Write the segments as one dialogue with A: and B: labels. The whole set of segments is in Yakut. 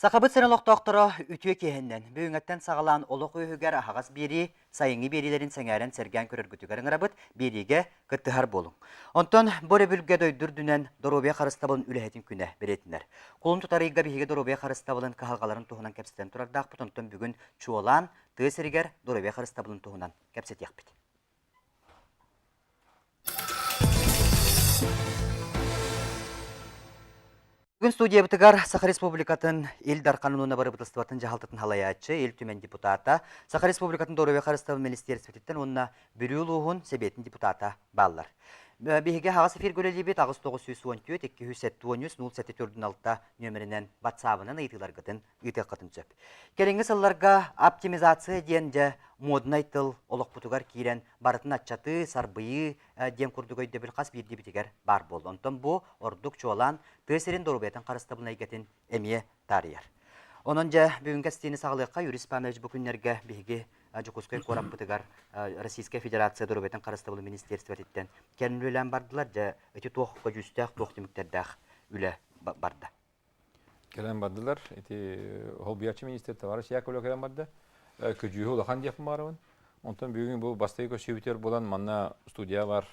A: Сахабыт сирин олохтоохторо үтүө киэһэннэн, бүгүҥҥэттэн саҕалаан олох үөһүгэр аһаҕас биэрии, сайыҥҥы биэриилэрин сэҥээрэн сэргээн көрөргүтүгэр ыҥырабыт, биэриигэ кыттыһар буолуҥ. Онтон бу өрөбүлгэ дойду үрдүнэн доруобуйа харыстабылын үлэһитин күнэ бэлиэтэнэр. Кулун тутар ыйга биһиги доруобуйа харыстабылын кыһалҕаларын туһунан кэпсэтэн турардаахпыт, онтон бүгүн чуолаан тыа сиригэр доруобуйа харыстабылын туһунан кэпсэтиэхпит. Бүгүн студиябытыгар Саха Республикатын Ил Дархан уонна Бырабыыталыстыбатын дьаһалтатын салайааччы, Ил Түмэн депутата, Саха Республикатын доруобуйа харыстабыл министиэристибэтиттэн уонна Бүлүү улууһун Сэбиэтин депутата бааллар. Биһиги аһаҕас эфиргэ үлэлиибит 8914 273 0746 нүөмэринэн ватсабынан ыйытыыларгытын ыытыаххытын сөп. Кэлиҥҥи сылларга оптимизация диэн дьэ моднай тыл олохпутугар киирэн барытын аччатыы, сарбыйыы диэн курдук өйдөбүл хас биирдиибитигэр баар буолла. Онтон бу ордук чуолаан тыа сирин доруобуйатын харыстабылын эйгэтин эмиэ таарыйар. Онон дьэ бүгүҥҥү кэстиини саҕалыахха Юрий Степанович бу күннэргэ биһиги Дьокуускай куораппытыгар Российскай Федерация доруобуйатын харыстабылын министиэристибэтиттэн кэлин үлэлээн бардылар. Дьэ ити туох көдьүүстээх, туох түмүктэрдээх үлэ барда?
B: Кэлэн бардылар. Ити холбуйааччы министр товарищ Яковлев кэлэн барда. Көдьүүһү улахан диэхпин баарабын. Онтон бүгүн бу бастакы көстүүбүтүгэр буолан манна студия бар,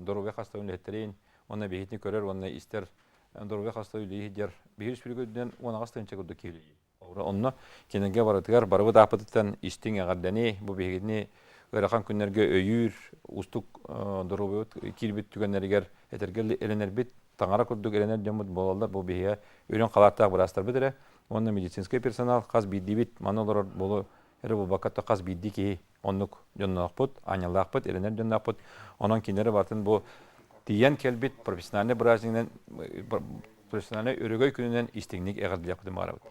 B: доруобуйа харыстабылын үлэһиттэрин уонна биһитини көрөр уонна истэр доруобуйа харыстабыл үлэлии сылдьар биһиги республика үрдүнэн 18 тыһыынча курдук киһи үлэлиир. Онно кинилэргэ барытыгар барыбыт ааппытыттан истиҥ эҕэрдэни, бу биһигини ыарахан күннэргэ өйүүр, уустук доруобуйабыт киирбит түгэннэригэр этэргэ эрэнэрбит, таҥара курдук эрэнэр дьоммут буолаллар. Бу биһиэхэ үрүҥ халааттаах быраастарбыт эрэ уонна медицинскэй персонал хас биирдиибит манна олорор буолу эрэ буолбакка хас биирдии киһи оннук дьонноохпут, аанньаллаахпыт, эрэнэр дьонноохпут. Онон кинилэри барытын бу тиийэн кэлбит профессиональный бырааһынньыгынан профессиональнай өрөгөй күнүнэн истиҥник эҕэрдэлиэхпитин баҕарабыт.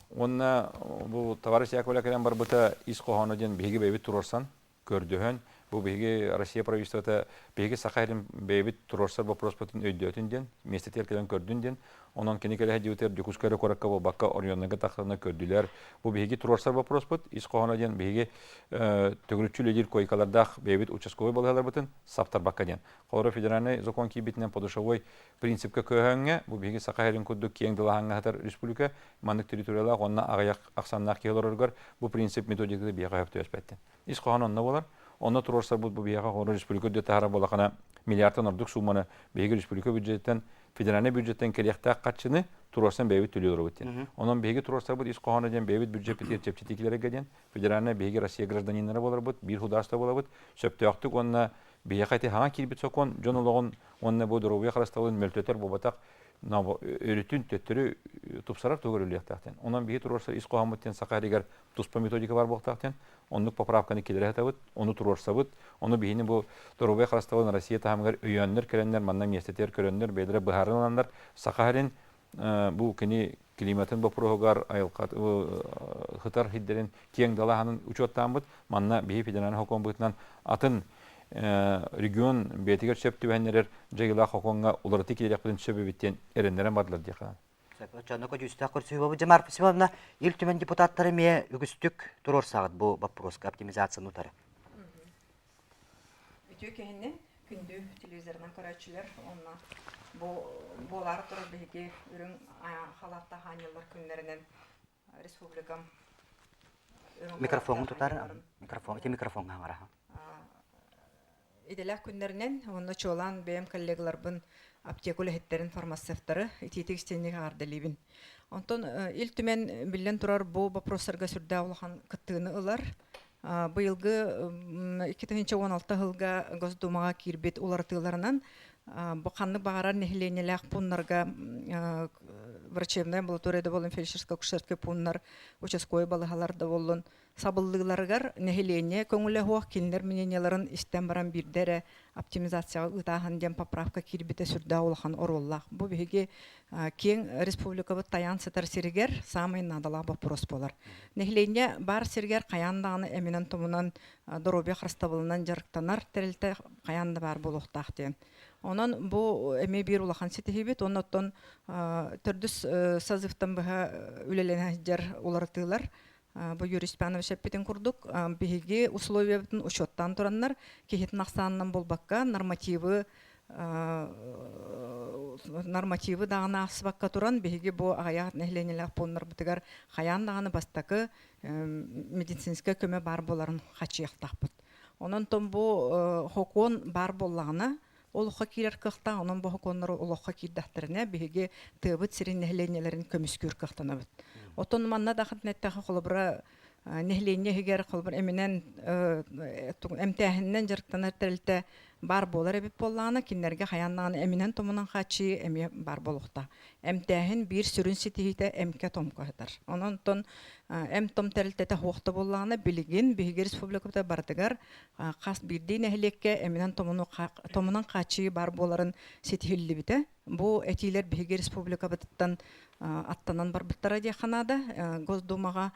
B: Уонна бу товарищ Яковлев кэлэн барбыта ис хоһооно диэн биһиги бэйэбит туруорсан, көрдөһөн, бу биһиги Россия правительствота биһиги Саха сирин бэйэбит туруорсар боппуруоспутун өйдөөтүн диэн, миэстэтигэр кэлэн көрдүн диэн, онон кини кэлэ сылдьыбытыгар Дьокуускай эрэ куоракка буолбакка оройуоннарга тахсанна көрдүлэр. Бу биһиги туруорсар боппуруоспут ис хоһооно диэн биһиги төгүрүччү үлэлиир койкалардаах бэйэбит участковай балыыһаларбытын саптарбакка диэн. Холобура федеральнай закон киирбитинэн подушевой принципкэ көһөҥҥө бу биһиги Саха сирин курдук киэҥ далаһаҥҥа сытар республика маннык территориялаах уонна аҕыйах ахсааннаах киһи олороругар бу принцип методиката биһиэхэ сөп түбэспэттин. Ис хоһоон онно буолар. Онно туруорсарбыт бу биһиэхэ холобура республика үрдү таһара буоллахына миллиардтан ордук сууманы биһиги республика бюджеттэн федеральнай бюджеттэн кэлиэхтээх харчыны туруорсан бэйэбит төлүү олоробут диэн. Онон биһиги туруорсарбыт ис хоһооно диэн бэйэбит бюджеппитигэр чэпчэтиилэргэ диэн федеральнай биһиги Россия гражданиннара буоларбыт, биир государство буолабыт, сөптөөхтүк уонна биһиэхэ ити хаҥа киирбит сокуон дьон олоҕун уонна бу доруобуйа харыстабылын мөлтөтөр буолбатах өрүтүн төттөрү тупсарар туһугар үлэлиэхтээхтэн. Онон биһи туруорсар ис хоһооммут диэн саха сиригэр туспа методика бар буолуохтаах Оннук поправканы киллэрэ сатабыт, ону туруорсабыт. Ону биһини бу доруобуйа харыстабылын Россия таһымыгар өйөөннөр кэлэннэр, манна миэстэтигэр көрөннөр, бэйэлэрэ быһааран ыланнар, саха сирин бу кини климатын боппуруоһугар айылҕа сытар сирдэрин киэҥ далааһынын учуоттааммыт, манна биһи федеральнай сокуон быһыытынан атын регион бэйэтигэр сөп түбэһиннэрэр дьайыылаах сокуоҥҥа уларытыы киириэхпитин сөп эбит диэн эрэннэрэн бардылар диэххэ.
A: Оччоно көдьүүстээх көрсүһүү буолбут. Дьэ, Марфа Семеновна, Ил Түмэн депутаттара эмиэ үгүстүк туруорсаҕыт бу боппуруоска оптимизацияны утары.
C: Үтүө киһиннэн күндү телевизорынан көрөөччүлэр уонна бу буолаары турар биһиги үрүҥ халааттаах аанньаллар күннэринэн республикам
A: Микрофоҥҥун тутар, микрофон, ити микрофоҥҥа хаҥараһа.
C: Идэлээх күннэринэн уонна чуолаан бэйэм коллегаларбын аптека үлэһиттэрин фармацевтары итиитик-истиҥник эҕэрдэлиибин. Онтон Ил Түмэн биллэн турар бу боппуруостарга сүрдээх улахан кыттыыны ылар. Быйылгы 2016 сылга Госдумаҕа киирбит уларытыыларынан бу ханнык баҕарар нэһилиэнньэлээх пууннарга врачебная амбулатория да буоллун, фельдшерско-акушерскай пууннар, участковай балыыһалар да буоллун сабыллыыларыгар нэһилиэнньэ көҥүлэ суох кинилэр мнениеларын истэн баран биирдэ эрэ оптимизацияҕа ыытааһын диэн поправка киирбитэ сүрдээх улахан оруоллаах. Бу биһиги киэҥ республикабыт тайаан сытар сиригэр саамай наадалаах боппуруос буолар. Нэһилиэнньэ баар сиригэр хайаан даҕаны эминэн-томунан доруобуйа харыстабылынан дьарыктанар тэрилтэ хайаан да баар буолуохтаах диэн. Онон бу эмиэ биир улахан ситиһиибит. Уонна оттон төрдүс созывтан быһа үлэлэнэ сылдьар уларытыылар Бу Юрий Степанович эппитин курдук, биһиги условиябытын учуоттаан тураннар, киһитин ахсаанынан буолбакка, нормативы Нормативы даҕаны аахсыбакка туран, биһиги бу аҕыйах нэһилиэнньэлээх пууннарбытыгар хайаан даҕаны бастакы медицинскэй көмө баар буоларын хачыйыахтаахпыт. Онон том бу хокуон баар буоллаҕына, олоххо киирэр кыахтаах, онон бу хокуоннар олоххо киирдэхтэринэ, биһиги тыабыт сирин нэһилиэнньэлэрин көмүскүүр кыахтанабыт. Оттон манна да эттэххэ, холобура, нэһилиэнньэ иһигэр холобур эминэн эмтээһининэн дьарыктанар тэрилтэ баар буолар эбит буоллаҕына, кинилэргэ хайаан даҕаны эминэн томунан хааччыйыы эмиэ баар буолуохтаах. Эмтээһин биир сүрүн ситиһиитэ эмкэ-томко сытар. Онон онтон эм-том тэрилтэтэ суох да буоллаҕына, билигин биһиги республикабыт барытыгар хас биирдии нэһилиэккэ эминэн томунан хааччыйыы баар буоларын ситиһиллибитэ. Бу этиилэр биһиги республикабытыттан аттанан барбыттара диэххэ наада. Госдумаҕа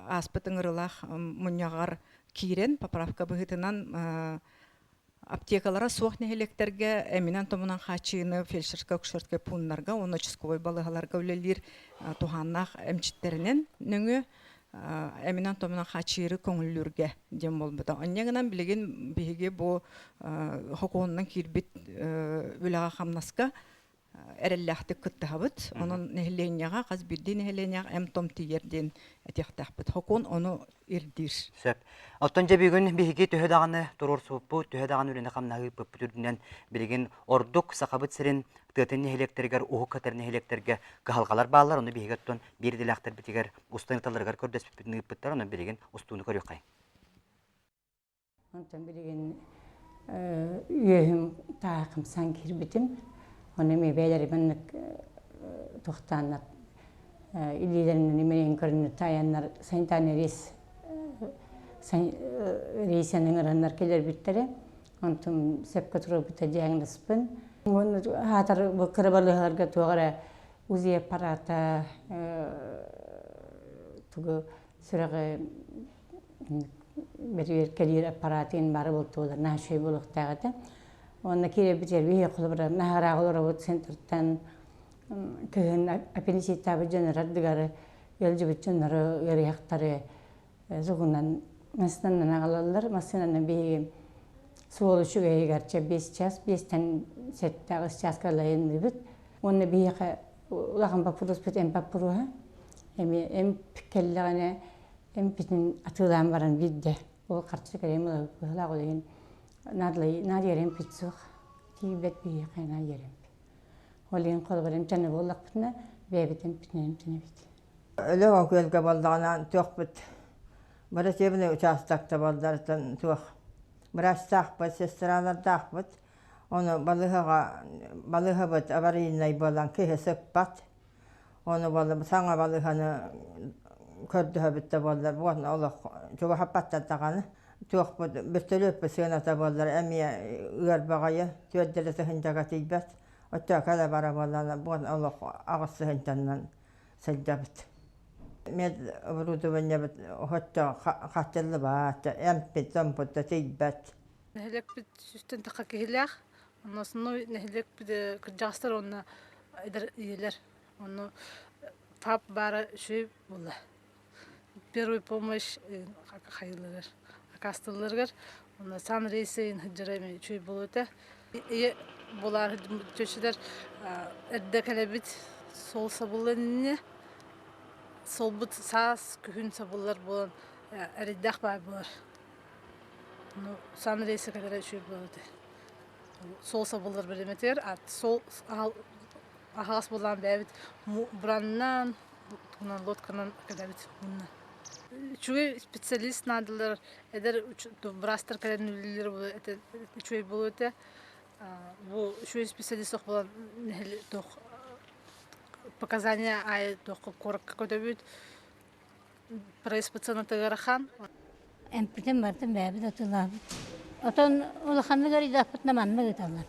C: ааспыт ыҥырыылаах мунньаҕар киирэн поправка быһыытынан аптекалара суох нэһилиэктэргэ эминэн-томунан хааччыйыыны фельдшерско-акушерскай пууннарга уонна участковай балыыһаларга үлэлиир туһааннаах эмчиттэринэн нөҥүө эминэн-томунан хааччыйары көҥүллүүргэ диэн буолбута. Онньа гынан билигин биһиги бу хокуонунан киирбит үлэҕэ-хамнаска эрэллээхтик кыттыһабыт. Онон нэһилиэнньэҕэ хас биирдии нэһилиэнньэҕэ эм-том тиийэр диэн этиэхтээхпит. Хокуон ону ирдиир.
A: Сөп. Оттон дьэ бүгүн биһиги төһө даҕаны туруорсубуппут, төһө даҕаны үлэни-хамнаһы ыыппыппыт үрдүнэн билигин ордук Сахабыт сирин тыатын нэһилиэктэригэр, уһук кытар нэһилиэктэргэ кыһалҕалар бааллар. Ону биһиги оттон биир идэлээхтэрбитигэр устан ыыталларыгар көрдөспүппүтүн ыыппыттар. Онон билигин устууну көрүөххэйиҥ.
D: Онтон билигин үөһүм таахымсан киирбитим. Ону эмиэ бэйэлэри маннык туохтааннар илиилэринэн имэрийэн көрүннэр таайаннар санитарный рейс рейсэнэн ыҥыраннар кэлэрбиттэрэ. Онтум сөпкө турарбыта диагнозпын. Уонна аатар бу кыра балыыһаларга туох эрэ УЗИ аппарата тугу сүрэҕи бэрибиэркэлиир аппаратын бары бултуулар наһаа үчүгэй буолуохтаах этэ. Уонна киирэбит биһи холобура наһаараах олоробут центртан кыһын аппендицитаабыт дьоннор ардыгары ыалдьыбыт дьоннору ыарыһахтары сугунан массыынанан аҕалаллар. Массыынанан биһиги суол үчүгэйигэр чэ биэс час, биэстэн сэттэ аҕыс чааска ылайынныбыт. Уонна биһиэхэ улахан боппуруоспут эмп боппуруоһа. Эмиэ эмп кэллэҕинэ эмпитин атыылаан баран биирдэ ол харчы кэлэн быһалаах ол иһин наадыйар эмпит суох. Тиийбэт биһиэхэ наадыйар эмп. Ол иһин холобур эмтэнэ буоллахпытына бэйэбит эмпитинэн эмтэнэбит.
E: Өлөҥ күөлгэ буоллаҕына туохпут врачебный учаастакта буолларыттан туох врачтаахпыт, сестралардаахпыт. Ону балыыһаҕа балыыһабыт аварийнай буолан киһи сыппат. Ону буолла саҥа балыыһаны көрдөһөбүт да буоллар уонна олох чугаһаппаттар даҕаны. Туохпут бөртөлүөппүт сыаната буоллар эмиэ ыар баҕайы түөрт тыһыынчаҕа тиийбэт. Оччо кэлэ бара буоллаҕына буон олох аҕыс тыһыынчаннан сылдьабыт. Медоборудованиебыт оччо хаччыллыбат, эмпит, томпут да тиийбэт.
F: Нэһилиэкпит сүүстэн тахха киһилээх. Онно основной нэһилиэкпит кырдьаҕастар уонна эдэр ийэлэр. Онно ФАП баара үчүгэй буолла. Первую помощь хайыларыгар, акаастылларыгар уонна сан рейсин сылдьара эмиэ үчүгэй буолуо этэ. Ийэ буолаар чөчүлэр эрдэ кэлэбит суол сабыллан иннинэ суолбут саас күһүн сабыллар буолан эрэйдээх баар буолар. Ну, сан рейсэ кэлэрэ үчүгэй буолуо этэ. Суол сабыллар бириэмэтигэр суол аһаҕас буоллаҕына бэйэбит буранынан, лодканан кэлэбит уонна үчүгэй специалист наадалар эдэр быраастар кэлэн үлэлиир үчүгэй буолуо этэ. Бу үчүгэй специалист суох буолан туох показания аайы туохха куоракка көтөбүт проезд ыарахан.
G: Эмпитин барытын бэйэбит атыылаабыт. Отон улаханнык арыйдаахпытына манна ыыталлар.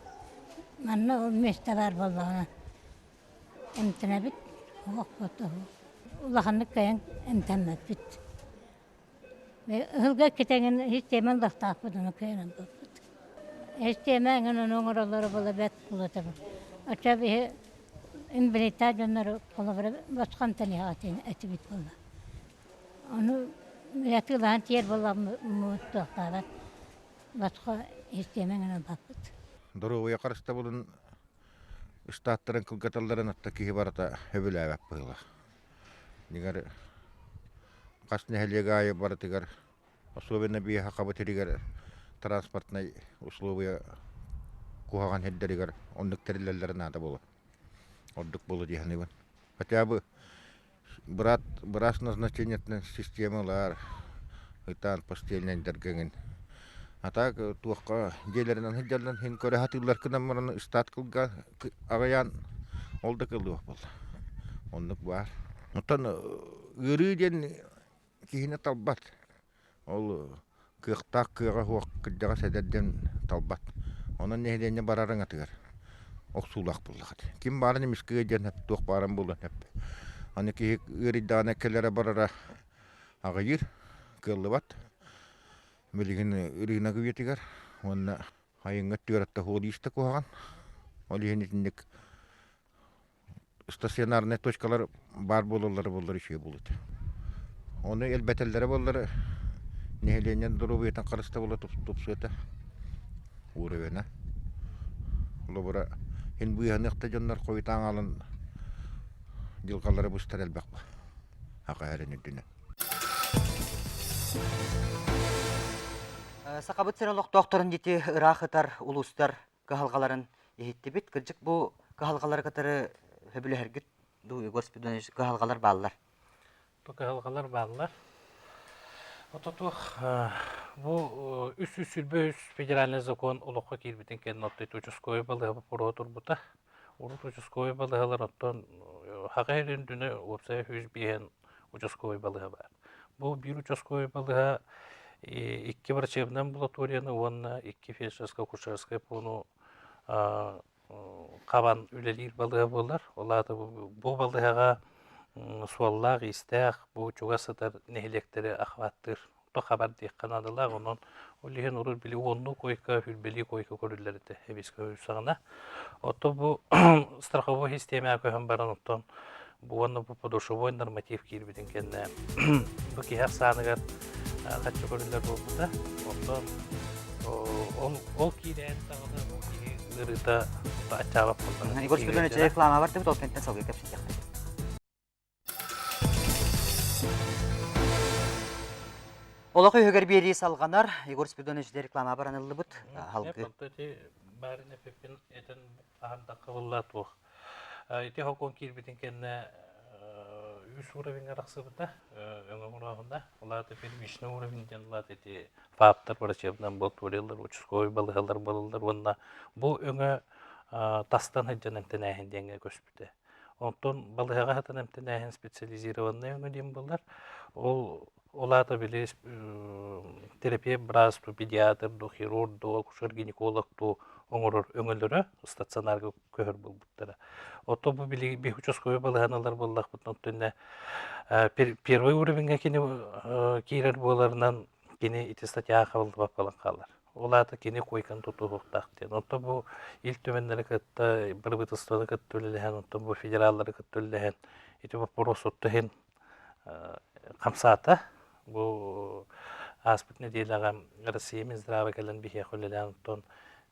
G: Манна ол миэстэ баар буоллаҕына эмтэнэбит, оһохпут улаханнык кыайан эмтэммэппит. Ыһылга иккитэҥин систиэмэ ыллахтаахпыт ону кыайан ылбаппыт. Систиэмэ эҥин ону оҥороллоро буола бэрт буолуо Оччо биһи инбэлииттээх дьоннору холобура босхо эмтэниэҕэ этибит буолла. Ону атыылаһан тиийэр буоллаҕым туохтаабат босхо систиэмэ эҥин ылбаппыт.
H: Доруобуйа харыстабылын штаттарын кылгаталларын атта киһи барыта сөбүлээбэт быһыылаах. Дьиҥэр хас нэһилиэк аайы барытыгар особенно биһиэхэ Сахабыт сиригэр транспортнай условия куһаҕан сирдэригэр оннук тэриллэллэрэ наада буолуо. Ордук буолуо дии саныыбын. Хотя бы брат быраас назначениетынан системалар ытаан постельнайдарга эҥин. А так туохха дьиэлэринэн сылдьаллар иһин көрө сатыыллар гынан баран штат кылга аҕыйаан ол да кыллыбат буолла. Оннук баар. Оттон ыарыы диэн киһини талбат. Ол кыахтаах кыаҕа суох кырдьаҕас эдэр диэн талбат. Онон нэһилиэнньэ барар аҥатыгар охсуулаах буоллаххыт. Ким баарын эмискэ диэн сөп, туох баарын буолуон сөп. Аны киһи ыарыйдаҕына кэлэрэ барара аҕыйыыр, кыаллыбат. Билигин ырыынак үйэтигэр уонна айыҥҥа өттүгэр суол-иис да куһаҕан. Ол иһин итинник стационарнай точкалар баар буолаллара буоллар үчүгэй буолуо этэ. Ону элбэтэллэрэ буоллар нэһилиэнньэ доруобуйатын харыстабыла тупсуо этэ. Уровена. Холобура, иһин быыһаныах да дьоннор хойутаан хаалан дьылҕалара быстар элбэх аха эрэн үрдүнэн.
A: Сахабыт сирин олохтоохторун дити ыраах ытар улуустар кыһалҕаларын иһиттибит. Кырдьык бу кыһалҕалары кытары сөбүлэһэргит дуу, Егор Спиридонович, кыһалҕалар бааллар?
I: Бу кыһалҕалар бааллар. Ототуох бу 323 федеральный закон олоххо киирбитин кэннэ оттон участковай балыыһа боппуруоһа турбута. Урут участковай балыыһалар оттон хаҕа үрдүнэ уопсайа 105 участковай балыыһа баар. Бу биир участковай балыыһа икки врачебнай амбулаторияны уонна икки фельдшерско-акушерскай пууну хабан үлэлиир балыыһа буолар. Ол аата бу балыыһаҕа суоллаах-иистээх, бу чугас сытар нэһилиэктэри охваттыыр то хабар диэххэ наадалаах. Онон ол иһин урут били уоннуу койка, хүрбэлии койка көрүллэр этэ эбискэ саҕана. Оттон бу страховой систиэмэҕэ көһөн баран оттон бу уонна бу подушевой норматив киирбитин кэннэ бу киһи ахсааныгар хаччы көрүллэр буолбута. Оттон ол, ол киирэн даҕаны бу киһи ыарыыта аччаабат буолла.
A: Егор Спиридонович реклама бар дебит, ол кэнниттэн салгыы кэпсэтиэхпит. Олох үһүгэр биэрии салҕанар. Егор Спиридонович реклама баран ыллыбыт. Халгы.
I: Барын эппиппин этэн аһардахха булла туох. Ити хокуон киирбитин кэннэ үс уровеньга тахсыбыта өҥө оҥорооһунна. Ол аата первичный уровень диэн улаат ити ФАПтар, врачебный амбулаториялар, участковый балыыһалар буолаллар уонна бу өҥө тастан сылдьан эмтэнээһин диэҥҥэ көспүтэ. Онтон балыыһаҕа сытан эмтэнээһин специализированнай өҥө диэн буолар. Ол ол аата били терапевт быраас дуу, педиатр дуу, хирург дуу, акушер-гинеколог дуу оҥорор өҥөлөрө стационарга көһөр буолбуттара. Оттон бу били биһи участковай балыыһаны ылар буоллахпытына, оттон первый уровеньга кини киирэр буоларынан кини ити статьяҕа хабыллыбат буолан хаалар. Ол аата кини куойканы тутуһуохтаах диэн. Онтон бу Ил Түмэннэри кытта, бырабыыталыстыбаны кытта үлэлэһэн, онтон бу федераллары кытта үлэлэһэн ити боппуруос отто иһин хамсаата. Бу ааспыт нэдиэлэҕэ Россия Минздрава кэлэн биһиэхэ үлэлээн, оттон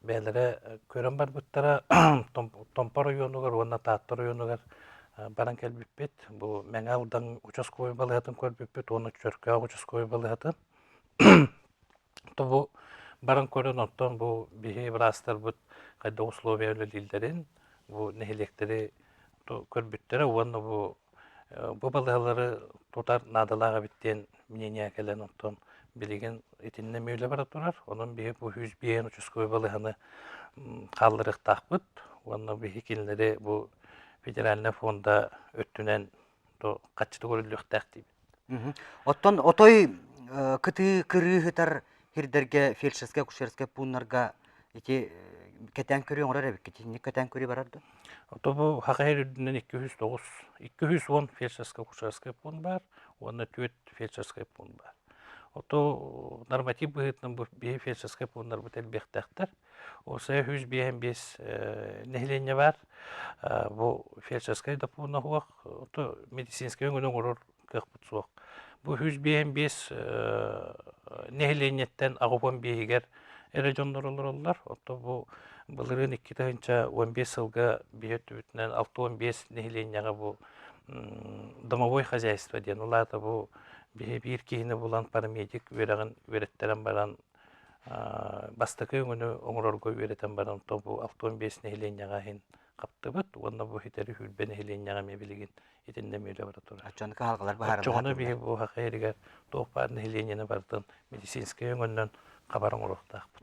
I: бэйэлэрэ көрөн барбыттара Томпо оройуонугар уонна Таатта оройуонугар баран кэлбиппит. Бу Мэҥэ Алдан участковай балыыһатын көрбүппүт уонна Чөркөөх участковай балыыһатын. То бу баран көрөн оттон бу биһи быраастарбыт хайдах условия үлэлииллэрин бу нэһилиэктэри көрбүттэрэ уонна бу бу балыыһалары тутар наадалаах эбит диэн мнение кэлэн оттон билигин итиннэ эмиэ үлэ бара турар. Онон биһи бу 105 участковай балыыһаны хаалларыахтаахпыт уонна биһи кинилэри бу федеральнай фонда өттүнэн хаччыта көрүллүөхтээх диибит.
A: Оттон отой кытыы кырыы сытар сирдэргэ фельдшерскэй акушерскай пууннарга ити кэтээн көрүү оҥорор эбиккит. Итинник кэтээн көрүү барар дуо?
I: Ото бу Хахайыр үрдүнэн 209, 210 фельдшерскай акушерскай пуун баар уонна 4 фельдшерскай пуун баар. Ото норматив быһыытынан бу биһи фельдшерскай пууннарбыт элбиэхтээхтэр. Уопсайа 155 нэһилиэнньэ баар. Бу фельдшерскай да пууна суох, ото медицинскэй өҥөнү оҥорор кыахпыт суох. Бу 155 нэһилиэнньэттэн 85-игэр эрэ дьоннор олороллор. Ото бу Былырыын 2015 сылга биһи өттүбүтүнэн 65 нэһилиэнньэҕэ бу домовой хозяйство диэн ол аата бу биһи биир киһини булан парамедик үөрэҕин үөрэттэрэн баран бастакы өҥөнү оҥорорго үөрэтэн баран то бу 65 нэһилиэнньэҕэ иһин хаптыбыт уонна бу хитэри хүрбэ нэһилиэнньэҕэ эмиэ билигин итиннэ эмиэ үлэ бара турар.
A: Оччону кыһалҕалар быһаарыллар.
I: Оччоҕуна биһи бу саха сиригэр туох баар нэһилиэнньэни барытын медицинскэй өҥөннөн хабар оҥоруохтаахпыт.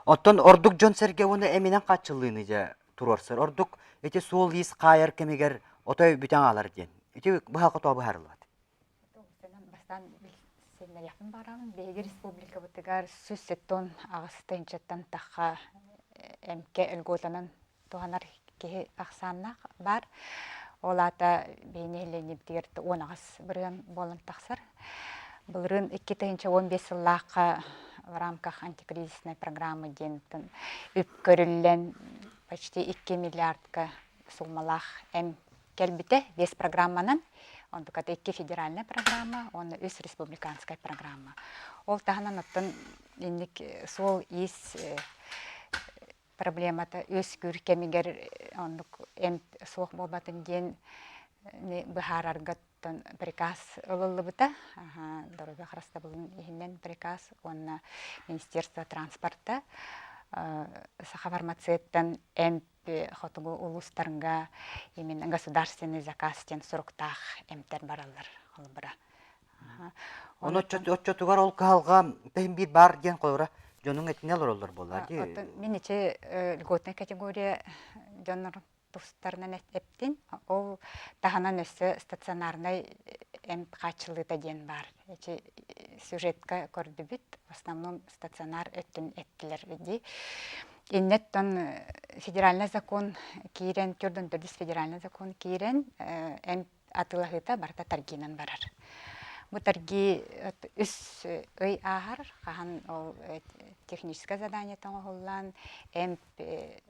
A: Оттон ордук дьон-сэргэ уонна эминэн хааччыллыыны дьэ туруорсар. Ордук ити суол-иис хаайар кэмигэр отой бүтэн хаалар диэн. Ити быһа хотоо быһаарыллыбат.
J: Бастаан билсиннэриэхпин баҕарабын. Биһиги республикабытыгар 178 тыһыынчаттан тахха эмкэ льготанан туһанар киһи ахсааннаах баар. Ол аата биһи нэһилиэнньэбитигэр 18% буолан тахсар. Былырыын 2015 сыллаахха в рамках антикризисной программы диэн үп көрүллэн почти 2 миллиардка суумалаах эм кэлбитэ весь программанан онтуката икки федеральная программа уонна үс республиканскай программа. Ол таһынан оттон инник суол-иис проблемата үөскүүр кэмигэр оннук эмп суох буолбатын диэн быһаарарга приказ ылыллыбыта. Доруобуйа харыстабылын иһинэн приказ уонна Министерство транспорта Саха фармацевттан эмп хотугу улуустарга именно государственный заказ диэн суруктаах эмтэр бараллар холобура.
A: Ону оччотугар ол кыһалҕа тэһин биир баар диэн холобура дьонуҥ этинэ олороллор буоллар дии.
J: Оттон мин ичи льготная категория дьоннор тустарынан эптин. Ол таһынан өссө стационарнай эмп хааччылыыта диэн баар. Ичи сюжетка көрдүбүт. В основном стационар өттүн эттилэр дии. Иннеттон федеральный закон киирэн, төрдөн төрдүс федеральный закон киирэн, эмп атыылаһыыта барыта торгинан барар. Бу торги үс ый ааһар, хаһан ол техническое задание оҥоһуллан, эмп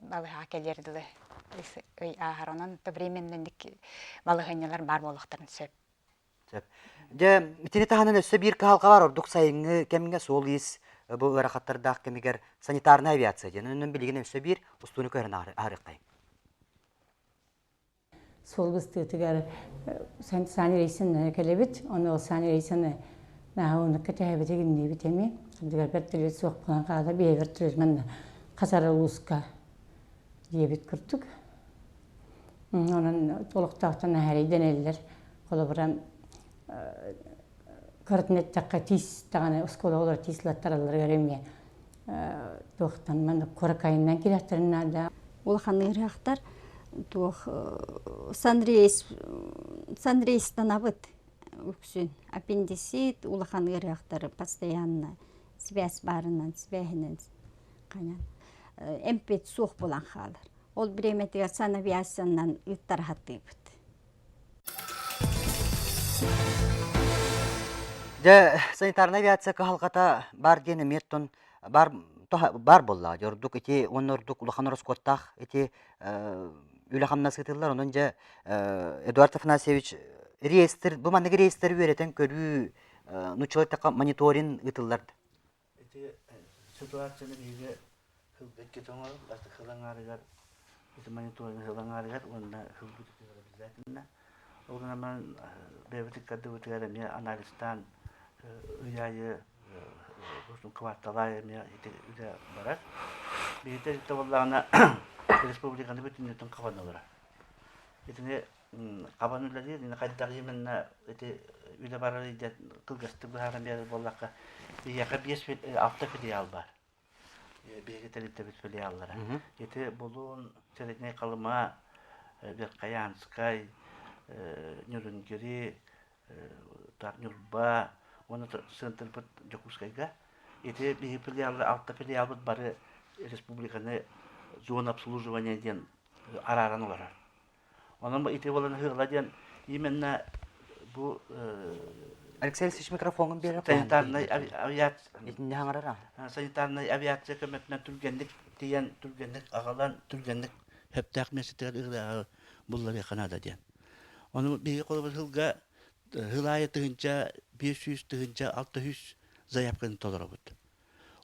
J: балыһаҕа кэлиэр дылы үс ый ааһар. Онон временный балаһыанньалар баар буолуохтарын сөп.
A: Сөп. Дьэ, итини таһынан өссө биир кыһалҕа бар, ордук сайыҥҥы кэмҥэ суол-иис бу ыарахаттардаах кэмигэр санитарная авиация диэн. Онон билигин өссө биир устууну көһөрөн аһарыаххайыҥ.
D: Суол быстыытыгар саани рейсин кэлэбит. Ону ол саани рейсини наһаа оннук кэтэһэбит игинниибит эми. Ардыгар вертолет суох буолан хаалар. Биһи вертолет манна хасара улууска диэбит курдук. Онон олохтоохтон эһэрийдэнэллэр. Холобура, кыратын эттэххэ тиис даҕаны оскуола оҕолоро тиис ылаттаралларыгар эмиэ туохтан маннык куракайынан кириэхтэрин наада.
K: Улахан ыарыһахтар туох санрейс санрейстанабыт үксүн аппендицит улахан ыарыһахтары постоянно связь баарынан связинэн хайан эмпит суох буолан хаалар. Ол бириэмэтигэр санавиациянан ыыттара сатыыбыт.
A: Дьэ, санитарнай авиация кыһалҕата баар диэн эмиэ оттон баар баар буоллаҕа. Дьэ, ордук ити уонна ордук улахан ороскуоттаах ити үлэ-хамнас ыытыллар. Онон дьэ, Эдуард Афанасьевич реестр, бу маннык реестры үөрэтэн көрүү, нууччалыы эттэххэ мониторинг ыытыллар.
L: Ити ситуацияны биһиги сылга иккитэ оҥорор, бастакы сыл аҥаарыгар ити мониторинг сыл аҥаарыгар уонна сыл бүтүүтүгэр обязательно. Ол гынан баран бэйэбит ыккардыбытыгар эмиэ анализтаан ый аайы квартал аайы эмиэ ити үлэ барар. Биһиги ититэ буоллаҕына республиканы бүтүннүүтүн хабан олорор. Итини хабан үлэлиир, ини хайдах именно ити үлэ барар диэн кылгастык быһааран биэрэр буоллахха, биһиэхэ биэс алта филиал баар. Биһиги тэрилтэбит филиаллара. Ити Булуун, Среднэй Халыма, Верхоянскай, Нюрнгери, Ньурба уонна центрбыт Дьокуускайга. Ити биһиги филиаллар, алта филиалбыт бары республиканы зона обслуживания диэн арааран олорор. Онон ити буолан ыһыала диэн именно бу
A: Алексей Алексеевич микрофоҥун биэрэр
L: санитарнай авиация
A: итиннэ хаҥарара
L: санитарнай авиация көмөтүнэн түргэнник тиийэн түргэнник аҕалан түргэнник сөптөөх миэстэтигэр ыһыаҕы булларыахха наада диэн. Ону биһиги холобур сылга сыл аайы 1500 1600 заявканы толоробут.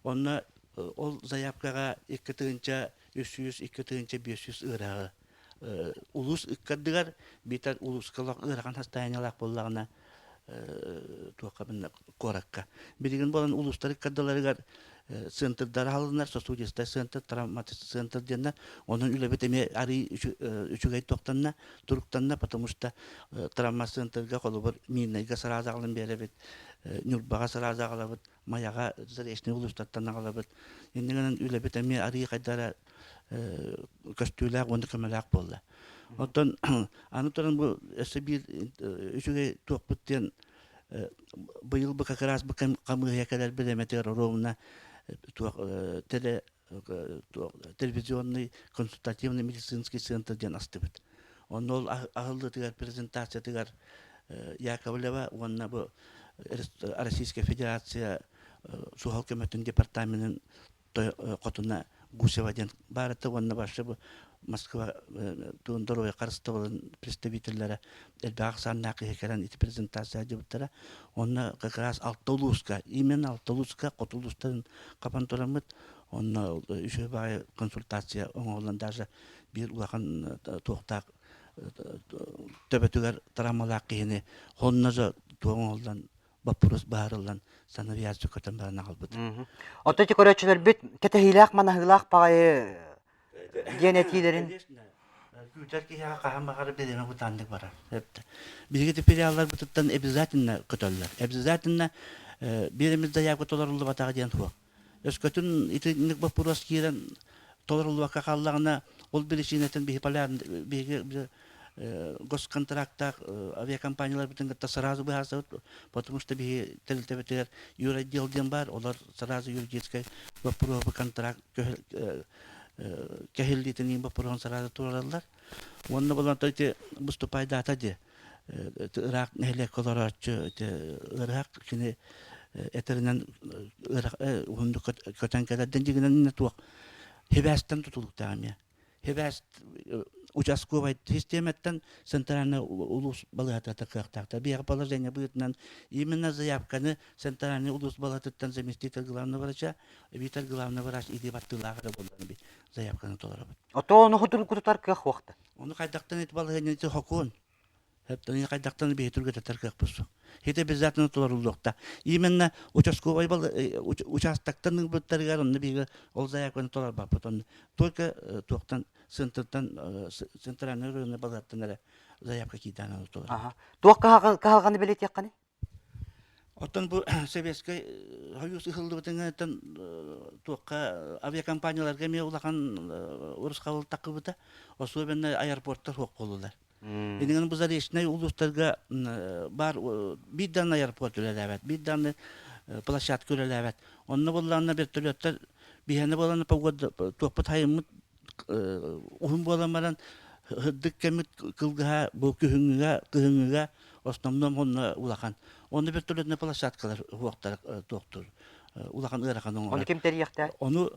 L: Онно ол заявкаҕа 2 302 500 ыарыһаҕы улуус ыккардыгар биитэр улууска ыарахан состояниелаах буоллаҕына туохха куоракка. Билигин буолан улуустар ыккардыларыгар центрдары аһылыннар, сосудистай центр, травматический центр диэннэр. Онон үлэбит эмиэ арый үчүгэй туохтанна, туруктанна, потому что травма центрга холобур Мирнэйгэ сразу аҕалан биэрэбит, Ньурбаҕа сразу аҕалабыт, Майаҕа Заречный улуустартан аҕалабыт. Инньэ гынан үлэбит эмиэ арый хайдара көстүүлээх уонна көмөлөөх буолла. Оттон аны туран бу өссө биир үчүгэй туохпут диэн быйыл бу как раз бу хамыыһыйа кэлэр бириэмэтигэр оруобуна туох теле телевизионный консультативный медицинский центр диэн астыбыт. Онно ол аһыллыытыгар презентациятыгар Яковлева уонна бу Российская Федерация суһал көмөтүн департаменын хотуна Гусева диэн баарыта уонна вообще бу Москва здоровья харыстабылын представителлэрэ элбэх ахсааннаах киһи кэлэн ити презентация дьыбыттара. Онно как раз алта улууска, именно алта улууска, хоту улуустарын хапан тураммыт, онно үчүгэй баҕайы консультация оҥоһуллан даже биир улахан туохтаах төбөтүгэр травмалаах киһини хонно же туох оҥоһуллан боппуруос быһаарыллан санавиация көтөн баран аҕалбыт.
A: Оттон ити көрөөччүлэрбит кэтэһиилээх манаһыылаах баҕайы диэн этиилэрин
L: Күүтэр киһиэхэ хаһан баҕарар бириэмэ бытааннык барар. Биһиги филиалларбытыттан обязательно көтөллөр. Обязательно биэримит заявка толоруллубатаҕа диэн суох. Өскөтүн итинник боппуруос киирэн толоруллубакка хааллаҕына, ол биричиинэтин биһи биһиги госконтрактаах авиакомпанияларбытын кытта сразу быһаарсабыт, потому что биһи тэрилтэбитигэр юротдел диэн баар, олор сразу юридическай боппуруоһу контракт кэһиллиитин боппуруоһун сразу туруораллар. Уонна булан ити выступайдаата дии ыраах нэһилиэккэ олорооччу ити ыарыһах кини этэринэн уһуннук көтөн кэлэр дьиҥинэн туох хибээстэн тутулуктаах эмиэ хибээс участковай систиэмэттэн центральный улуус балыыһата кыахтаахтар биһиэхэ положение быһыытынан именно заявканы центральный улуус балыыһатыттан заместитель главного врача эбэтэр главный врач илии баттыылаах эрэ буоллар заявканы толоробут
A: Ото ону тутар кыах уохта.
L: Ону хайдахтан ити балаһыанньаны хокуон хайдахтан биһи түргэтэтэр кыахпыт суох. Хите обязательно толоруллуохта. Именно участковай участоктан ылбыттарыгар онно биһиги ол заявканы толорбаппыт. Онно только туохтан центртан центральный районный балыһаттан эрэ заявка киирдээн толорор.
A: Туох кыһалҕаны билетиэххиний?
L: Оттон бу Советскай Союз ыһыллыбытыттан туохха авиакомпанияларга эмиэ улахан урусхабыл таххыбыта. Особенно аэропорттар суох буоллулар. Инигин бу заречнай улуустарга бар биир даҕаны аэропорт үлэлээбэт, биир даҕаны площадка үлэлээбэт. Онно буоллаҕына вертолеттар биһиэнэ буолан погода туохпут хайыммыт уһун буолан баран һырдык кэммит кылгаһа бу күһүҥҥүгэ кыһыҥҥыга основном онно улахан онно вертолетный площадкалар уһуохтар туохтур улахан ыарахан оҥорор
A: Ону ким тэрийиэхтээх?
L: Ону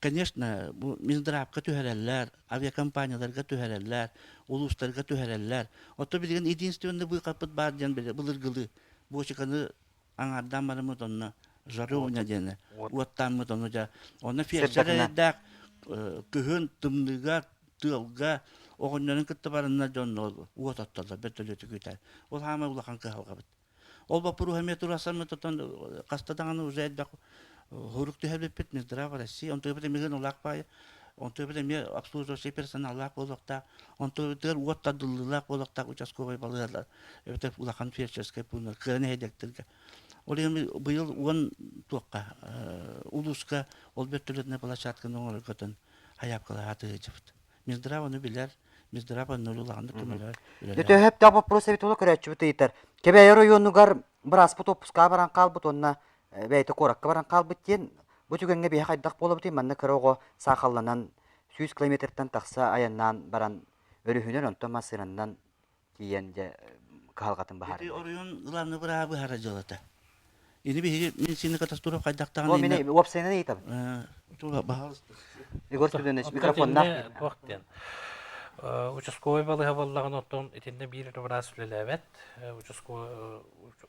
L: конечно бу Минздравка түһэрэллэр, авиакомпанияларга түһэрэллэр, улуустарга түһэрэллэр. Оттон билигин единственный быыкаппыт баар диэн былыргылыы буочуканы аҥаардаан бараммыт онно жаровня диэни уоттааммыт ону дьэ онно фельдшер эрэйдээх күһүн тымныыга тыалга оҕонньорун кытта баранна дьон уот оттоллор бөртөлүөтү күүтэр ол хаамай улахан кыһалҕабыт ол боппуруоһа эмиэ турасаммыт отон хаста даҕаны уже элбэх хурук түһэрбиппит Минздрав России онтуйбут эмиэ улаах баайы онтуйбут эмиэ обслуживающий персоналлаах буолуохтаах онтуйбутугар уот тардыллыылаах буолуохтаах участковай балыыһалар эбэтэр улахан фельдшерскай пууннар кыра нэһилиэктэргэ ол иһин быйыл уон туохха улууска ол бөртөлүөтүнэй площадканы оҥорорготон хайаапкалаах атыыһычыбыт Минздрав ону билэр Минздрав онно улаханнык көмөлөөр
A: Төһөптөөх боппуруос эбит ула көрөөччүбүт ыйытар. Кэбээйи оройуонугар бырааспыт уоппускаҕа баран хаалбыт уонна бэйэтэ куоракка баран хаалбыт диэн бу түгэҥҥэ биһи хайдах буолабытый манна кыра оҕо саахалланан 100 километртан тахса айаннаан баран өрүһүнэн онтон массыынанан тиийэн дьэ кыһалҕатын быһаарар.
L: Ити оройуон главный бырааһа быһаарар дьыалата. Ини биһиги медицина катастрофа хайдахтаҕын
A: О, мин уопсайынан ыйытабын.
L: Баһаалыста.
A: Егор Спиридонович микрофоннаах.
I: Туох диэн. Участковай балыыһа буоллаҕына, оттон итиннэ биир эрэ быраас үлэлээбэт.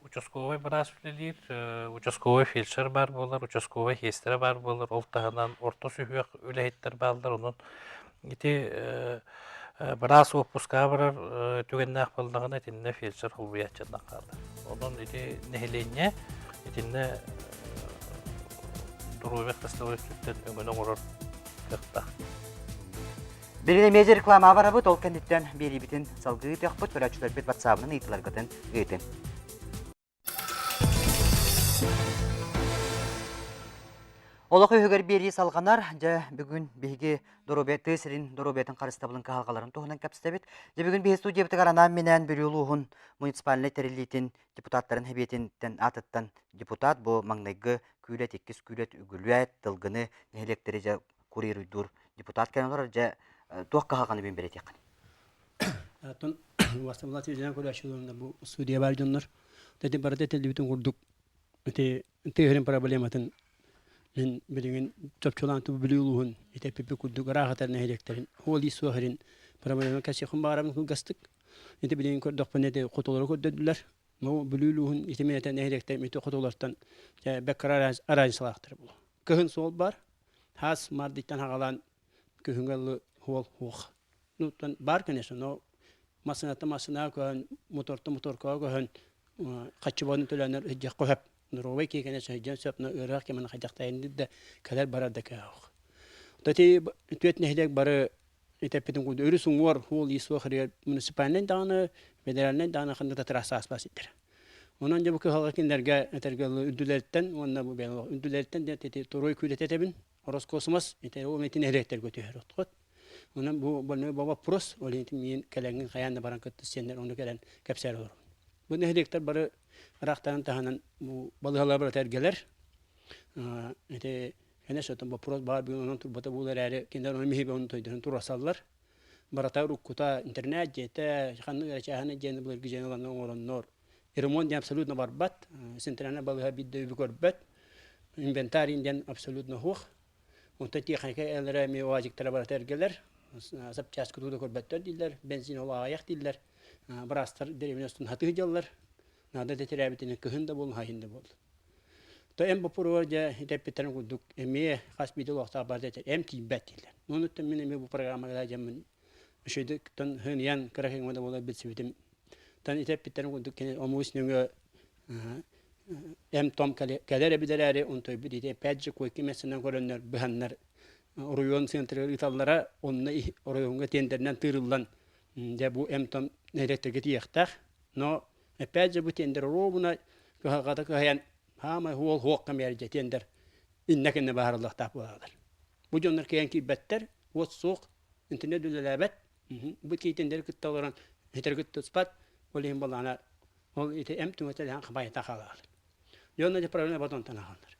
I: Участковай быраас үлэлиир, участковай фельдшер баар буолар, участковай сиэстэрэ баар буолар, ол таһынан орто сүһүөх үлэһиттэр бааллар. Онон ити быраас уоппускаҕа барар түгэннээх буоллаҕына, итиннэ фельдшер холбуйааччынан хаалар. Онон ити нэһилиэнньэ итиннэ доруобуйа харыстабыл өттүттэн өҥөнү оҥорор кыахтаах.
A: Билигин эмиэ реклама барабыт, ол кэнниттэн биэриибитин салгыы ыытыахпыт, көрөөччүлэрбит ватсабынан ыйытыларгытын ыытын. Олох үһүгэр биэрии салҕанар. Дьэ, бүгүн биһиги доруобуйа тыа сирин доруобуйатын харыстабылын кыһалҕаларын туһунан кэпсэтэбит. Дьэ, бүгүн биһи студиябытыгар анаан-минээн Бүлүү улууһун муниципальнай тэриллиитин депутаттарын сэбиэтиттэн аатыттан депутат бу маҥнайгы күүлэт, иккис күүлэт, үгүлүөт, тылгыны нэһилиэктэри дьэ курируйдуур депутат кэлэн олорор. Дьэ, туох кыһалҕаны бин бэлиэтиэххин?
M: Оттон убастабыллаах телевизионнай көрөөччүлэринэ бу студия баар дьоннор ити барыта этиллибитин курдук ити тыа проблематын мин билигин чопчулаан тубу Бүлүү улууһун ити эппиппит курдук ыраах этэр нэһилиэктэрин хуол ис суох эрин проблема кэсиэххин баҕарабын кылгастык ити билигин көрдөхпүнэ ити хотулары көрдөрдүлэр ну Бүлүү улууһун ити мин этэн нэһилиэктэрим ити хотулартан бэккара разницалаахтар булу кыһын суол бар хаас мардыттан хагалаан күһүҥҥэ ылы хуол хуох ну бар конечно но массыынаттан массыынаҕа көһөн моторто моторкаҕа көһөн хаччыбаны төлөөнөр ыдьахха сөп норовай киэкэнэ сылдьан сөп но ыарыһах кэмин хайдахтайын да кэлэр барар да кээх Тати түөт нэһилиэк бары итеппитин курдук өрүс уҥуор хуол ис суох муниципальнай даҕаны федеральнай даҕаны ханнык да трасса ааспас иттэр Онон дьэ бу кыһалҕа кинилэргэ этэргэ үрдүлэриттэн уонна бу үрдүлэриттэн диэн ити туруй күүлэтэтэбин Роскосмос ити ол ити нэһилиэктэргэ түһэр отхот. Онон бу больной вопрос, ол ити миин кэлэҥҥин хайаан да баран кытта сиэннэр ону кэлэн кэпсээр олоробун. Бу нэһилиэктэр бары ыраахтарын таһынан бу балыыһалар барыта эргэлэр. Ити кэнэ отон вопрос баар бүгүн онон турбата буолар эрээри кинилэр ону миһиби ону тойдорун турасаллар. Барата уруккута интернет дьиэтэ, ханнык эрэ чааһынай дьиэни былыргы дьиэни ылан оҥороннор. Ремонт диэн абсолютно барбат, центральнай балыыһа биир да үбү көрбөт. Инвентарь диэн абсолютно суох. Онтон техника элэрэ эмиэ уазиктара барыта эргэлэр. Запчастка туу да көрбөттөр дииллэр, бензин ол аҕыйах дииллэр. Быраастар дэриэбинэ устун хатыы дьаллар. Наада да тирээбитинэн кыһын да буолун, хайын да буолун. То эм боппуруор дьэ итэппиттэрин курдук эмиэ хас биирдии олохтоох барыта этэр эм тиийбэт дииллэр. Онуттан мин эмиэ бу программаҕа дьэммин үчүгэйдик хыньян кыра кэҥ да буолар билсибитим. Тан итэппиттэрин курдук кини омуус нөҥүө эм-том кэлэр эбит эрээри онтойбут ити опять же койка мессанан көрөннөр быһаннар оройуон центрыгар ыыталлара онно оройуоҥҥа тендеринэн тыырыллан дьэ бу эм-том нэһилиэктэргэ тиийиэхтээх но опять же бу тендер ровно кыһалҕата кыһайан хаамай хуол хуохха мээрдьэ тендер иннэ кэннэ баһарыллыахтаах буолалар бу дьоннор кыайан киирбэттэр уот суох интернет үлэлээбэт бу тендери кытта олорон хитер кытта туспат ол иһин балаана Ол ити эм түҥэтэлэһэн хабайата хаалар. Дьонно дьэ проблема батонтан аҕаллар.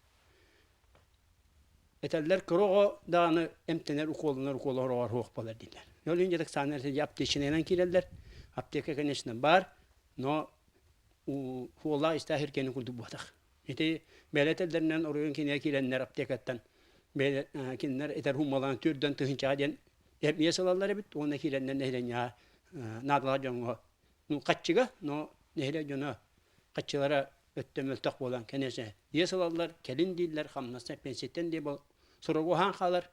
M: Этэллэр кыра оҕо даҕаны эмтэнэр укуолунар укуола ороҕор суох буолар дииллэр. Ол иһин дьэ дьэ аптечнайынан киирэллэр. Аптека, конечно, баар, но хуоллаах истээх иркэни курдук буотах. Ити бэйэлэр этэллэринэн оройуон киинигэр киирэннэр аптекаттан кинилэр этэр хуммалаан түрдэн тыһынчаҕа диэн эмиэ сылаллар эбит уонна киирэннэр нэһилиэнньэҕэ наадалаах дьоҥҥо Ну, хаччыга, но нэһилиэк дьоно хаччылара өттө мөлтөх буолан, конечно, иэс ылаллар, кэлин дииллэр, хамнаста пенсияттан диэ сорогу уһаан хаалар.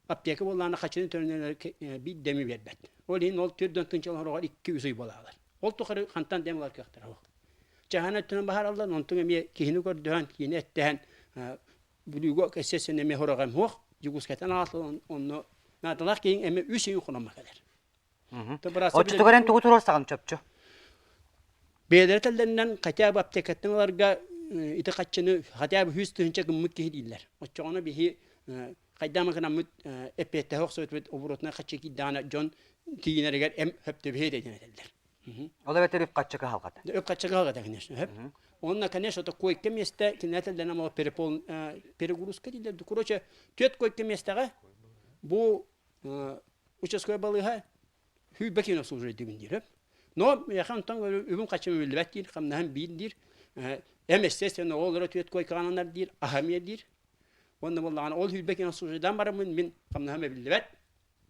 M: Аптека буоллаҕына хаччыны төлөнөлөр биир дэми биэрбэт. Ол иһин ол төрдөн тынчал хороҕор 2-3 ый буолаалар. Ол тухары хантан дэм ылар кыахтара суох. Чаһана өттүнэн баһараллар, онтуҥ эмиэ киһини көрдөһөн, киһини эттэһэн Бүлүүгэ естественно эмиэ хороҕо суох, Дьокуускайтан аҕалан онно наадалаах киһиҥ эмиэ үс ый хономмо кэлэр.
A: Оччотугар эн тугу туруорсаҕын чопчу?
M: Бэйэлэрэ этэллэринэн хотя бы аптекаттан ыларга ити хаччыны хотя бы 100 тыһыынча гыммыт киһи дииллэр. Оччоҕуна биһи хайдах гынаммыт эппиэттэһэ охсубут оборотунай хаччы киирдэҕинэ дьон тиийинэригэр эм хөптөбүһэ диэн этэллэр.
A: Ол эбэтэр үп-хаччы кыһалҕата.
M: Үп-хаччы кыһалҕата, конечно, хөп. Онно, конечно, это койка место, кинилэр этэллэринэн перепол перегрузка дииллэр. Короче, түөрт койка миэстэҕэ бу участковай балыыһа сүүрбэ киһини обслуживать диир. Но миэхэ онтон үбүм хаччым биллибэт диир, хамнаһым биир диир. Эм естественно ол эрэ түөрт койкаҕананар диир, аһам диир. Уонна буоллаҕына ол сүүрбэ киһини обслуживайдаан бараммын мин хамнаһым эбиллибэт.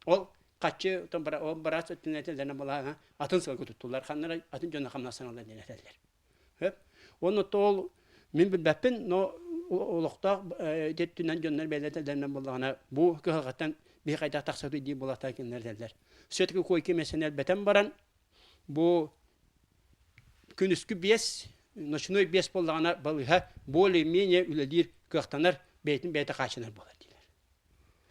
M: Ол Хаччы ол быраас өттүнэн этэллэринэ балаһа атын сылга туттуллар, ханнара атын дьоно хамнастаналлар диэн этэллэр. Хөп. Уонна ол мин билбэппин, но олохтоох өттүнэн дьоннор бэйэлэрин буоллаҕына бу кыһалҕаттан биһи хайдах тахсабыт дии буолахтаан кинилэр этэллэр. Все-таки койка миэстэни элбэтэн баран бу күнүскү биэс, ночной биэс буоллаҕына балыыһа более-менее үлэлиир кыахтанар, бэйэтин бэйэтэ хааччынар буолар диилэр.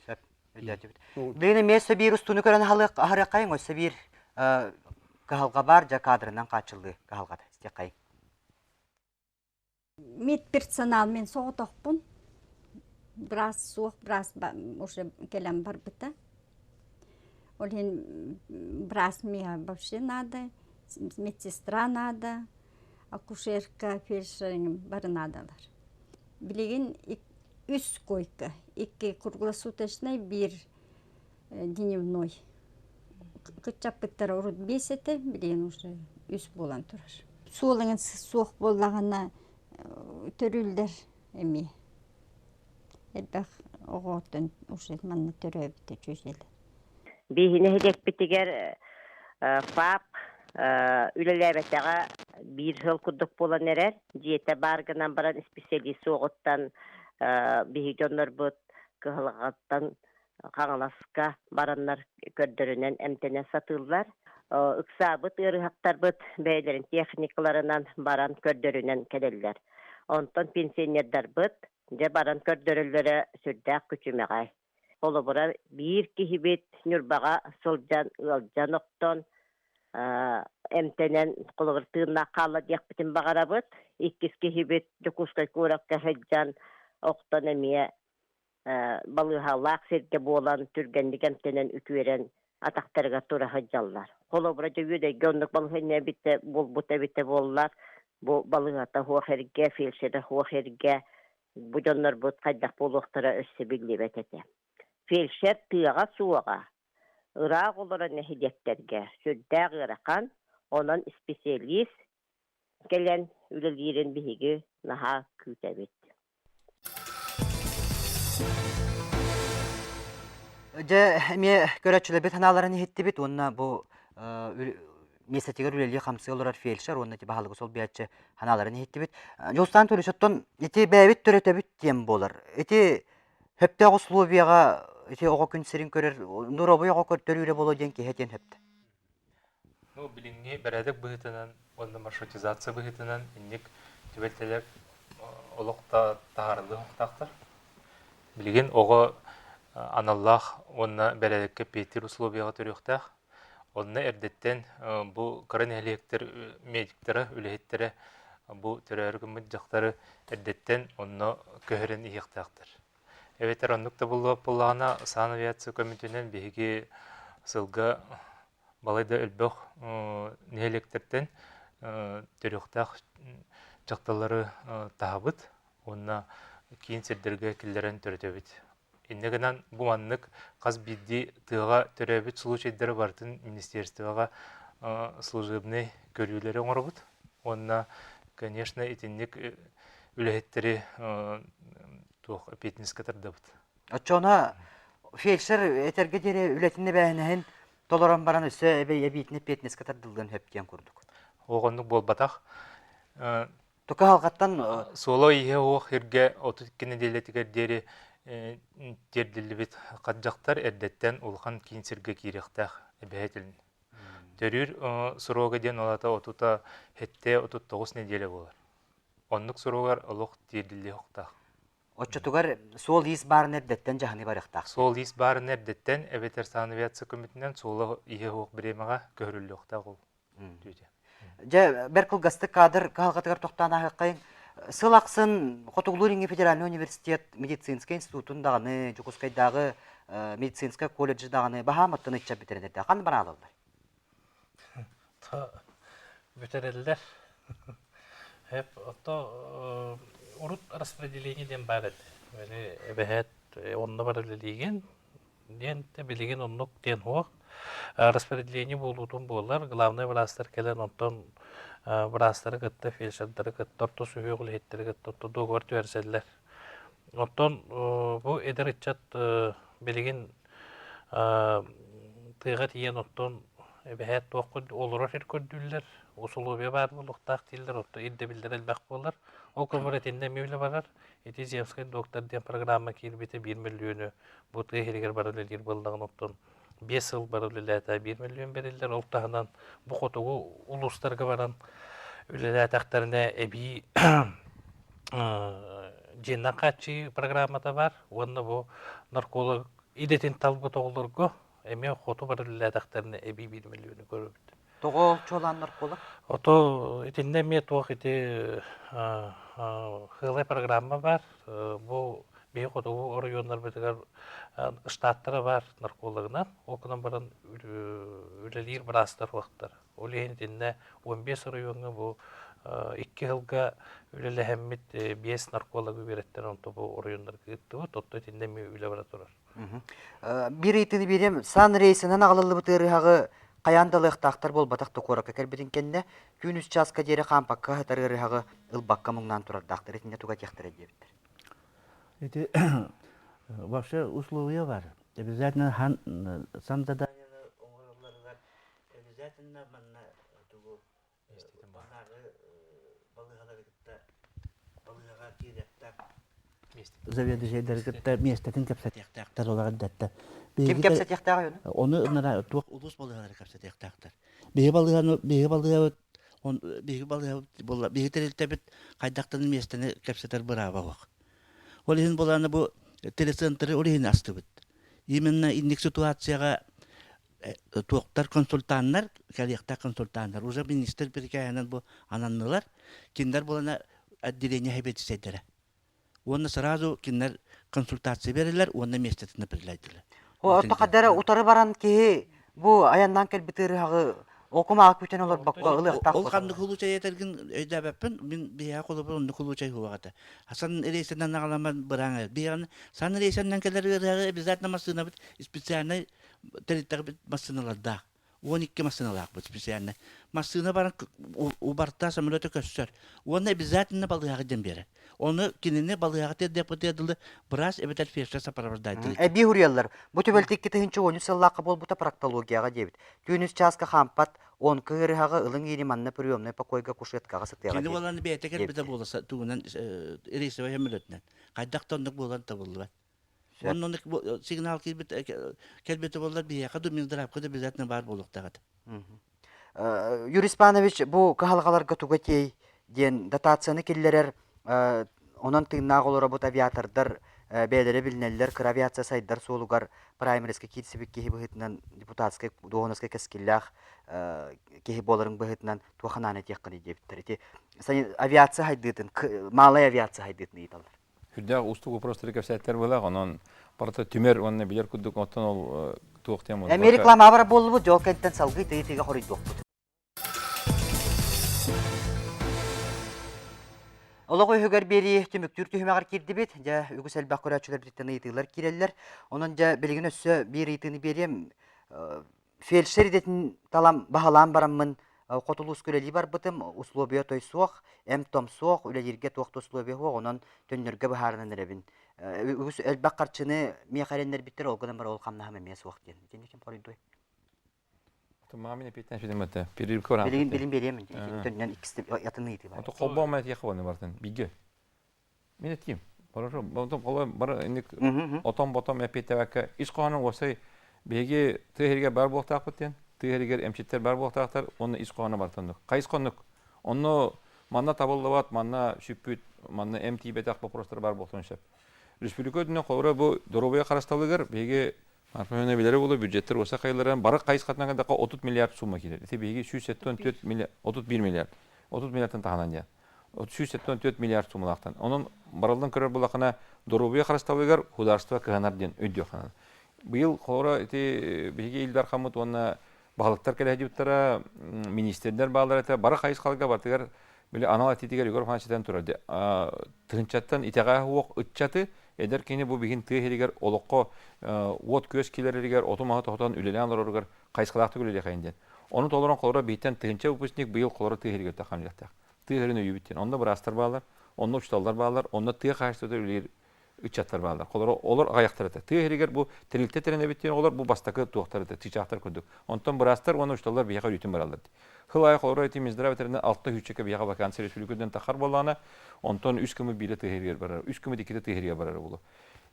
A: Сөп, өйдөөтүбүт. Билигин эмиэ өссө биир устууну көрөн аһарыаххайыҥ, өссө биир кыһалҕа баар, дьэ кадрынан хааччыллыы кыһалҕата истиэххэйиҥ.
K: Медперсонал мен соҕотохпун. Быраас суох, быраас уже кэлэн барбыта. Ол иһин быраас миэхэ вообще надо, медсестра надо, акушерка, фельдшер бары наадалар. Билигин үс койка, икки круглосуточный, биир дневной. Кыччаппыттара урут биэс этэ, билигин уже үс буолан турар. Суолуҥ суох буоллаҕына төрүүллэр эмиэ. Элбэх оҕоттон уже манна төрөөбүтэ чүөчэлэр.
N: Биһи нэһилиэкпитигэр ФАП үлэлээбэтэҕэ биир сыл курдук буолан эрэр. Дьиэтэ баар гынан баран исписэлиис суоҕуттан биһи дьоннорбут кыһалҕаттан Хаҥаласка бараннар көрдөрүнэн эмтэнэ сатыыллар. Ыксаабыт ыарыһахтарбыт бэйэлэрин техникаларынан баран көрдөрүнэн кэлэллэр. Онтон пенсионердарбыт дьэ баран көрдөрөллөрө сүрдээх күчүмэҕэй. Холобура, биир киһибит Ньурбаҕа сылдьан ыалдьан охтон эмтэнэн холобур тыыннаах хаалла диэхпитин баҕарабыт. Иккис киһибит Дьокуускай куоракка сылдьан охтон эмиэ балыыһалаах сиргэ буолан түргэнник эмтэнэн үтүөрэн атахтарыгар тура сылдьаллар. Холобура, дьэ Үөдэйгэ оннук балаһыанньа эбитэ буолбут эбитэ буоллар, бу балыыһата суох эргэ, фельдшерэ суох эргэ бу дьоннорбут хайдах буолуохтара өссө биллибэт этэ. Фельдшер тыаҕа суоҕа, ыраах олорор нэһилиэктэргэ сүрдээх ыарахан, онон исписэлиис кэлэн үлэлиирин биһиги наһаа күүтэбит.
A: Дьэ, эмиэ көрөөччүлэрбит санааларын иһиттибит уонна бу миэстэтигэр үлэлии-хамсыы олорор фельдшер уонна ити баһылыгы солбуйааччы санааларын иһиттибит. Дьулустаан Анатольевич, оттон ити бэйэбит төрөтөбүт диэн буолар. Ити сөптөөх условияҕа ити оҕо күн сирин көрөр, нуробуй оҕо көрдөрүүрэ буолуо диэн киһи этиэн сөптө.
O: Ну, билиҥҥи бэрээдэк быһыытынан уонна маршрутизация быһыытынан инник түбэлтэлэр олох да таһаарыллыах уохтаахтар. Билигин оҕо аналлаах уонна бэрээдэккэ эппиэттиир условияҕа төрүөхтээх. Онно эрдэттэн бу кыра нэһилиэктэр медиктара, үлэһиттэрэ бу төрөөрү гыммыт дьахтары эрдэттэн онно көһөрөн иһиэхтээхтэр. Эбэтэр оннук да буоллаҕына, санавиация көмөтүнэн биһиги сылга балайда элбэх нэһилиэктэртэн төрүөхтээх дьахталлары таһабыт уонна киин сирдэргэ киллэрэн төрөтөбүт. Инньэ гынан бу маннык хас биирдии тыаҕа төрөөбүт случайдары барытын министерствоҕа служебнай көрүүлэри оҥоробут уонна конечно итинник үлэһиттэри туох эппиэтинэскэ тардабыт.
A: Оччоҕуна фельдшер этэргэ диэри үлэтин эбээһинэһин толорон баран өссө эбиитин эппиэтинэскэ тардыллыан сөп диэн курдук.
O: Оҕоннук буолбатах.
A: Тука халҕаттан
O: Суола-ииһэ суох сиргэ 32 нэдиэлэтигэр диэри тиэрдиллибит хат дьахтар эрдэттэн улахан киин сиргэ киириэхтээх эбэһээтилин. Төрүүр срога диэн ол аата отута сэттэ 39 нэдиэлэ буолар. Оннук срогар олох тиэрдиллиэх
A: Оччотугар суол-иис баарын эрдэттэн дьаһаныы барыахтаах.
O: Суол-иис баарын эрдэттэн эбэтэр санавиация көмөтүнэн суола-ииһэ суох бириэмэҕэ көһөрүллүөхтээх ол.
A: Дьэ, бэрт кылгастык кадр кыһалҕатыгар тохтоон ааһыаххайыҥ. Сыл ахсын Хотугулуу-Илиҥҥи федеральнай университет медицинскэй институтун даҕаны, Дьокуускайдааҕы медицинскэй колледж даҕаны баһаам оттон ыччат бүтэрэн эрдэ. Ханна бараалаллар?
I: Бүтэрэллэр. Эп, ото урут распределение диэн баар этэ. Били эбэһээт онно бар үлэлиигин, диэн билигин оннук диэн суох. Распределение буолуутун буолар. Главный быраастар кэлэн онтон быраастары кытта, фельдшердары кытта, орто сүһүөх үлэһиттэри кытта орто договор түһэрсэллэр. Оттон бу эдэр ыччат билигин Тыаҕа тиийэн оттон эбэһээт туох олорор сир көрдүүллэр, усулуобуйа баар буолуохтаах дииллэр, оттон ирдэбиллэр элбэх буолар. Ол көмөр итиннэ эмиэ үлэ барар. Ити Земскай доктор диэн программа киирбитэ 1 мөлүйүөнү бу тыа иһигэр бары үлэлиир буоллаҕына оттон 5 сыл бары үлэлээтэ 1 мөлүйүөн бэриллэр. Ол таһынан бу хотугу улуустарга баран үлэлээтэхтэринэ эбии дьиэннэн хааччыйыы программата бар уонна бу нарколог идэтин талбыт оҕолорго эмиэ хоту бар үлэлээтэхтэринэ эбии 1 мөлүйүөнү көрөбүт.
A: Тоҕо чуолаан нарколог?
I: Ото итиннэ эмиэ туох ити хыалай программа бар. Бу биһи хотугу оройуоннарбытыгар штаттара бар наркологынан. Ол гынан баран үлэлиир быраастар уохтар. Ол иһин итиннэ 15 оройуоҥҥа бу 2 сылга үлэлэһэммит 5 наркологы үөрэттэр онто бу оройуоннарга ыыттыбыт. Отто итиннэ эмиэ үлэ бара турар.
A: Биир ыйытыыны биэриэм. Сан рейсинэн аҕалыллыбыт ыарыһаҕы хайаан да ылыахтаахтар буолбатах да куоракка кэлбитин кэннэ түүн үс чааска диэри хаампакка сытар ыарыһаҕы ылбакка муҥнаан турардаахтар. Итиннэ туга этиэхтэрэ диэбиттэр.
L: Ити вообще условия бар. Обязательно хан сам заданиены оҥороллоругар обязательно манна тугу маннааҕы балыыһалары кытта балыыһаҕа киириэхтээх заведующайдары кытта миэстэтин кэпсэтиэхтээхтэр олор эрдэттэн.
A: Ким кэпсэтиэхтээҕий
L: ону? Ону туох улуус балыыһалара кэпсэтиэхтээхтэр. Биһи балыыһаны биһи балыыһабыт биһиги балыыһабыт буолла биһиги тэрилтэбит хайдахтан миэстэни кэпсэтэр бырааба суох. Ол иһин буолааны бу телецентры ол иһин астыбыт. Именно инник ситуацияҕа туохтар консультаннар, кэлиэхтээх консультаннар уже министр бирикээһинэн бу ананнылар. Кинилэр буолана отделение сэбиэдиссэйдэрэ. Уонна сразу кинилэр консультация берелер уонна миэстэтин определяйдылар.
A: Орто хадара утары баран киһи бу айаннаан кэлбит ыарыһаҕы окумаҕа күтэн олорбокко ылыахтаах
L: Ол ханнык улуучай этэргин өйдөөбөппүн. Мин биһиэхэ холобур оннук улуучай суох этэ. Сан рейсинэн аҕаламан быраҥ биһиэхэ сан рейсинэн кэлэр ыарыһаҕы обязательно массыынабыт специальный тэрилтэҕит массыыналардаах. 12 массыыналаахпыт специально. Массыына баран убарта самолета көссөр. Уонна обязательно балыыһаҕа диэн биэрэр. Ону кинини балыыһаҕа тиэрдиэхпитигэр дылы быраас эбэтэр фельдшер сопровождатель.
A: Эбии уруйаллар. Бу түбэлтэ 2013 сыллаахха буолбута проктологияҕа диэбит. Түүн үс чааска хаампат, он кыырыһаҕы ылыҥ иини манна приемнай покойга кушеткаҕа сытыаҕа
L: Кини буолан бэйэтэ кэлбитэ буола тугунан рейсовай самолетунан. Хайдах да оннук буолан табыллыбат. Онно сигнал киирбит кэлбитэ буоллар биһиэхэ да Минздравка да обязательно баар буолуохтаах этэ.
A: Юрий Спанович бу кыһалҕаларга туга тиэй диэн дотацияны киллэрэр онон тыыннаах олоробут авиатордар бэйэлэрэ билинэллэр кыра авиация сайдар суолугар праймеризка киирсибит киһи быһыытынан депутатскай дуоһунаска кэскиллээх киһи буоларын быһыытынан туох анаан этиэххиний диэбиттэр. Ити авиация хайдыытын малай авиация хайдыытын ыйыталлар.
B: Сүрдээх уустук вопростары кэпсээттэр буолаах, онон барыта түмэр уонна билэр курдук оттон ол туох диэн
A: Эмиэ реклама бара буоллубут, дьол кэнтэн салгыы тыйы-тыйга хоруйдуохпут. Олох үһүгэр биэрии түмүктүүр түһүмэҕэр киирдибит. Дьэ, үгүс элбэх көрөөччүлэрбититтэн ыйытыылар киирэллэр. Онон дьэ, билигин өссө биир ыйытыыны биэриэм. Фельдшер идэтин талан баһылаан бараммын хоту улууска үлэлии барбытым. Условия той суох, эм-том суох, үлэлииргэ туох да условия суох, онон төннөргө быһаарынан эрэбин. Үгүс элбэх харчыны миэхэ эрэннэрбиттэр, ол гынан баран ол хамнаһым эмиэ суох диэн. Итинник ким хоруйдуой?
B: Мамин эпиэтинэн сүдүм этэ. Перерывка баран.
A: Билигин билин биэриэм. Төннөн иккис атын ыйытыы бар.
B: Ото холбоо ма этиэхэ буолны бартын. Бигэ. Мин этиим. Хорошо. Потом холбоо бар инник отон-ботом эпиэттээбэккэ ис хоһоонун уопсай биһиги тыа иһигэр бар буолуохтаахпыт диэн. Тыа иһигэр эмчиттэр бар буолуохтаахтар уонна ис хоһооно бартаннык. Хайыс хоннук. Онно манна табыллыбат, манна сүппүт, манна эм тиийбэтэх вопростар бар буолуохтарын сөп. Республика үрдүнэн холобура бу доруобуйа харыстабылыгар биһиги Марфа билэрэ буолуо бюджеттер уоса хайыларын бары хайысхатынан гындаха 30 миллиард сумма киирэр. Ити биһиги 174 миллиард 31 миллиард 30 миллиардтан таһынан диэн. 174 миллиард суммалаахтан. Онон барылдан көрөр булахына доруобуйа харыстабылыгар государство кыһанар диэн өйдүөх Быйыл холоро ити биһиги Ил Дархаммыт уонна баһылыктар кэлэһдьиттара министрдэр бааллар этэ бары хайысхаларга барытыгар били анал этиитигэр Егор Афанасьевич турар тыһынчаттан итэҕэһэ суох ыччаты эдэр кини бу биһин тыа иһигэр олоххо уот-күөс киирэригэр оту-маһы тоһутан үлэлээн олороругар хайысхалаахтык үлэлиэхэйин диэн. Ону толорон холоро биһиттэн тыһынча выпускник быйыл холоро тыа иһигэр таххан үлэлиэхтээх. Тыа иһин өйүүбүт диэн. Онно быраастар бааллар, онно учууталлар бааллар, онно тыа хаһаайыстыбата үлэлиир ыччаттар бааллар. Холоро олор аҕыйахтар этэ. Тыа иһигэр бу тэрилтэ тэринэбит диэн оҕолор бу бастакы туохтар этэ, чыычаахтар курдук. Онтон быраастар уонна учууталлар биһиэхэ өрүүтүн бараллар. Хыл аайы холоро ити Минздрав этэринэн алта сүүсчэкэ биһиэхэ вакансия республикатынан тахар буоллаҕына, онтон үс көмө биирэ тыа иһигэр барар, үс көмө иккитэ тыа иһигэр барар буолуо.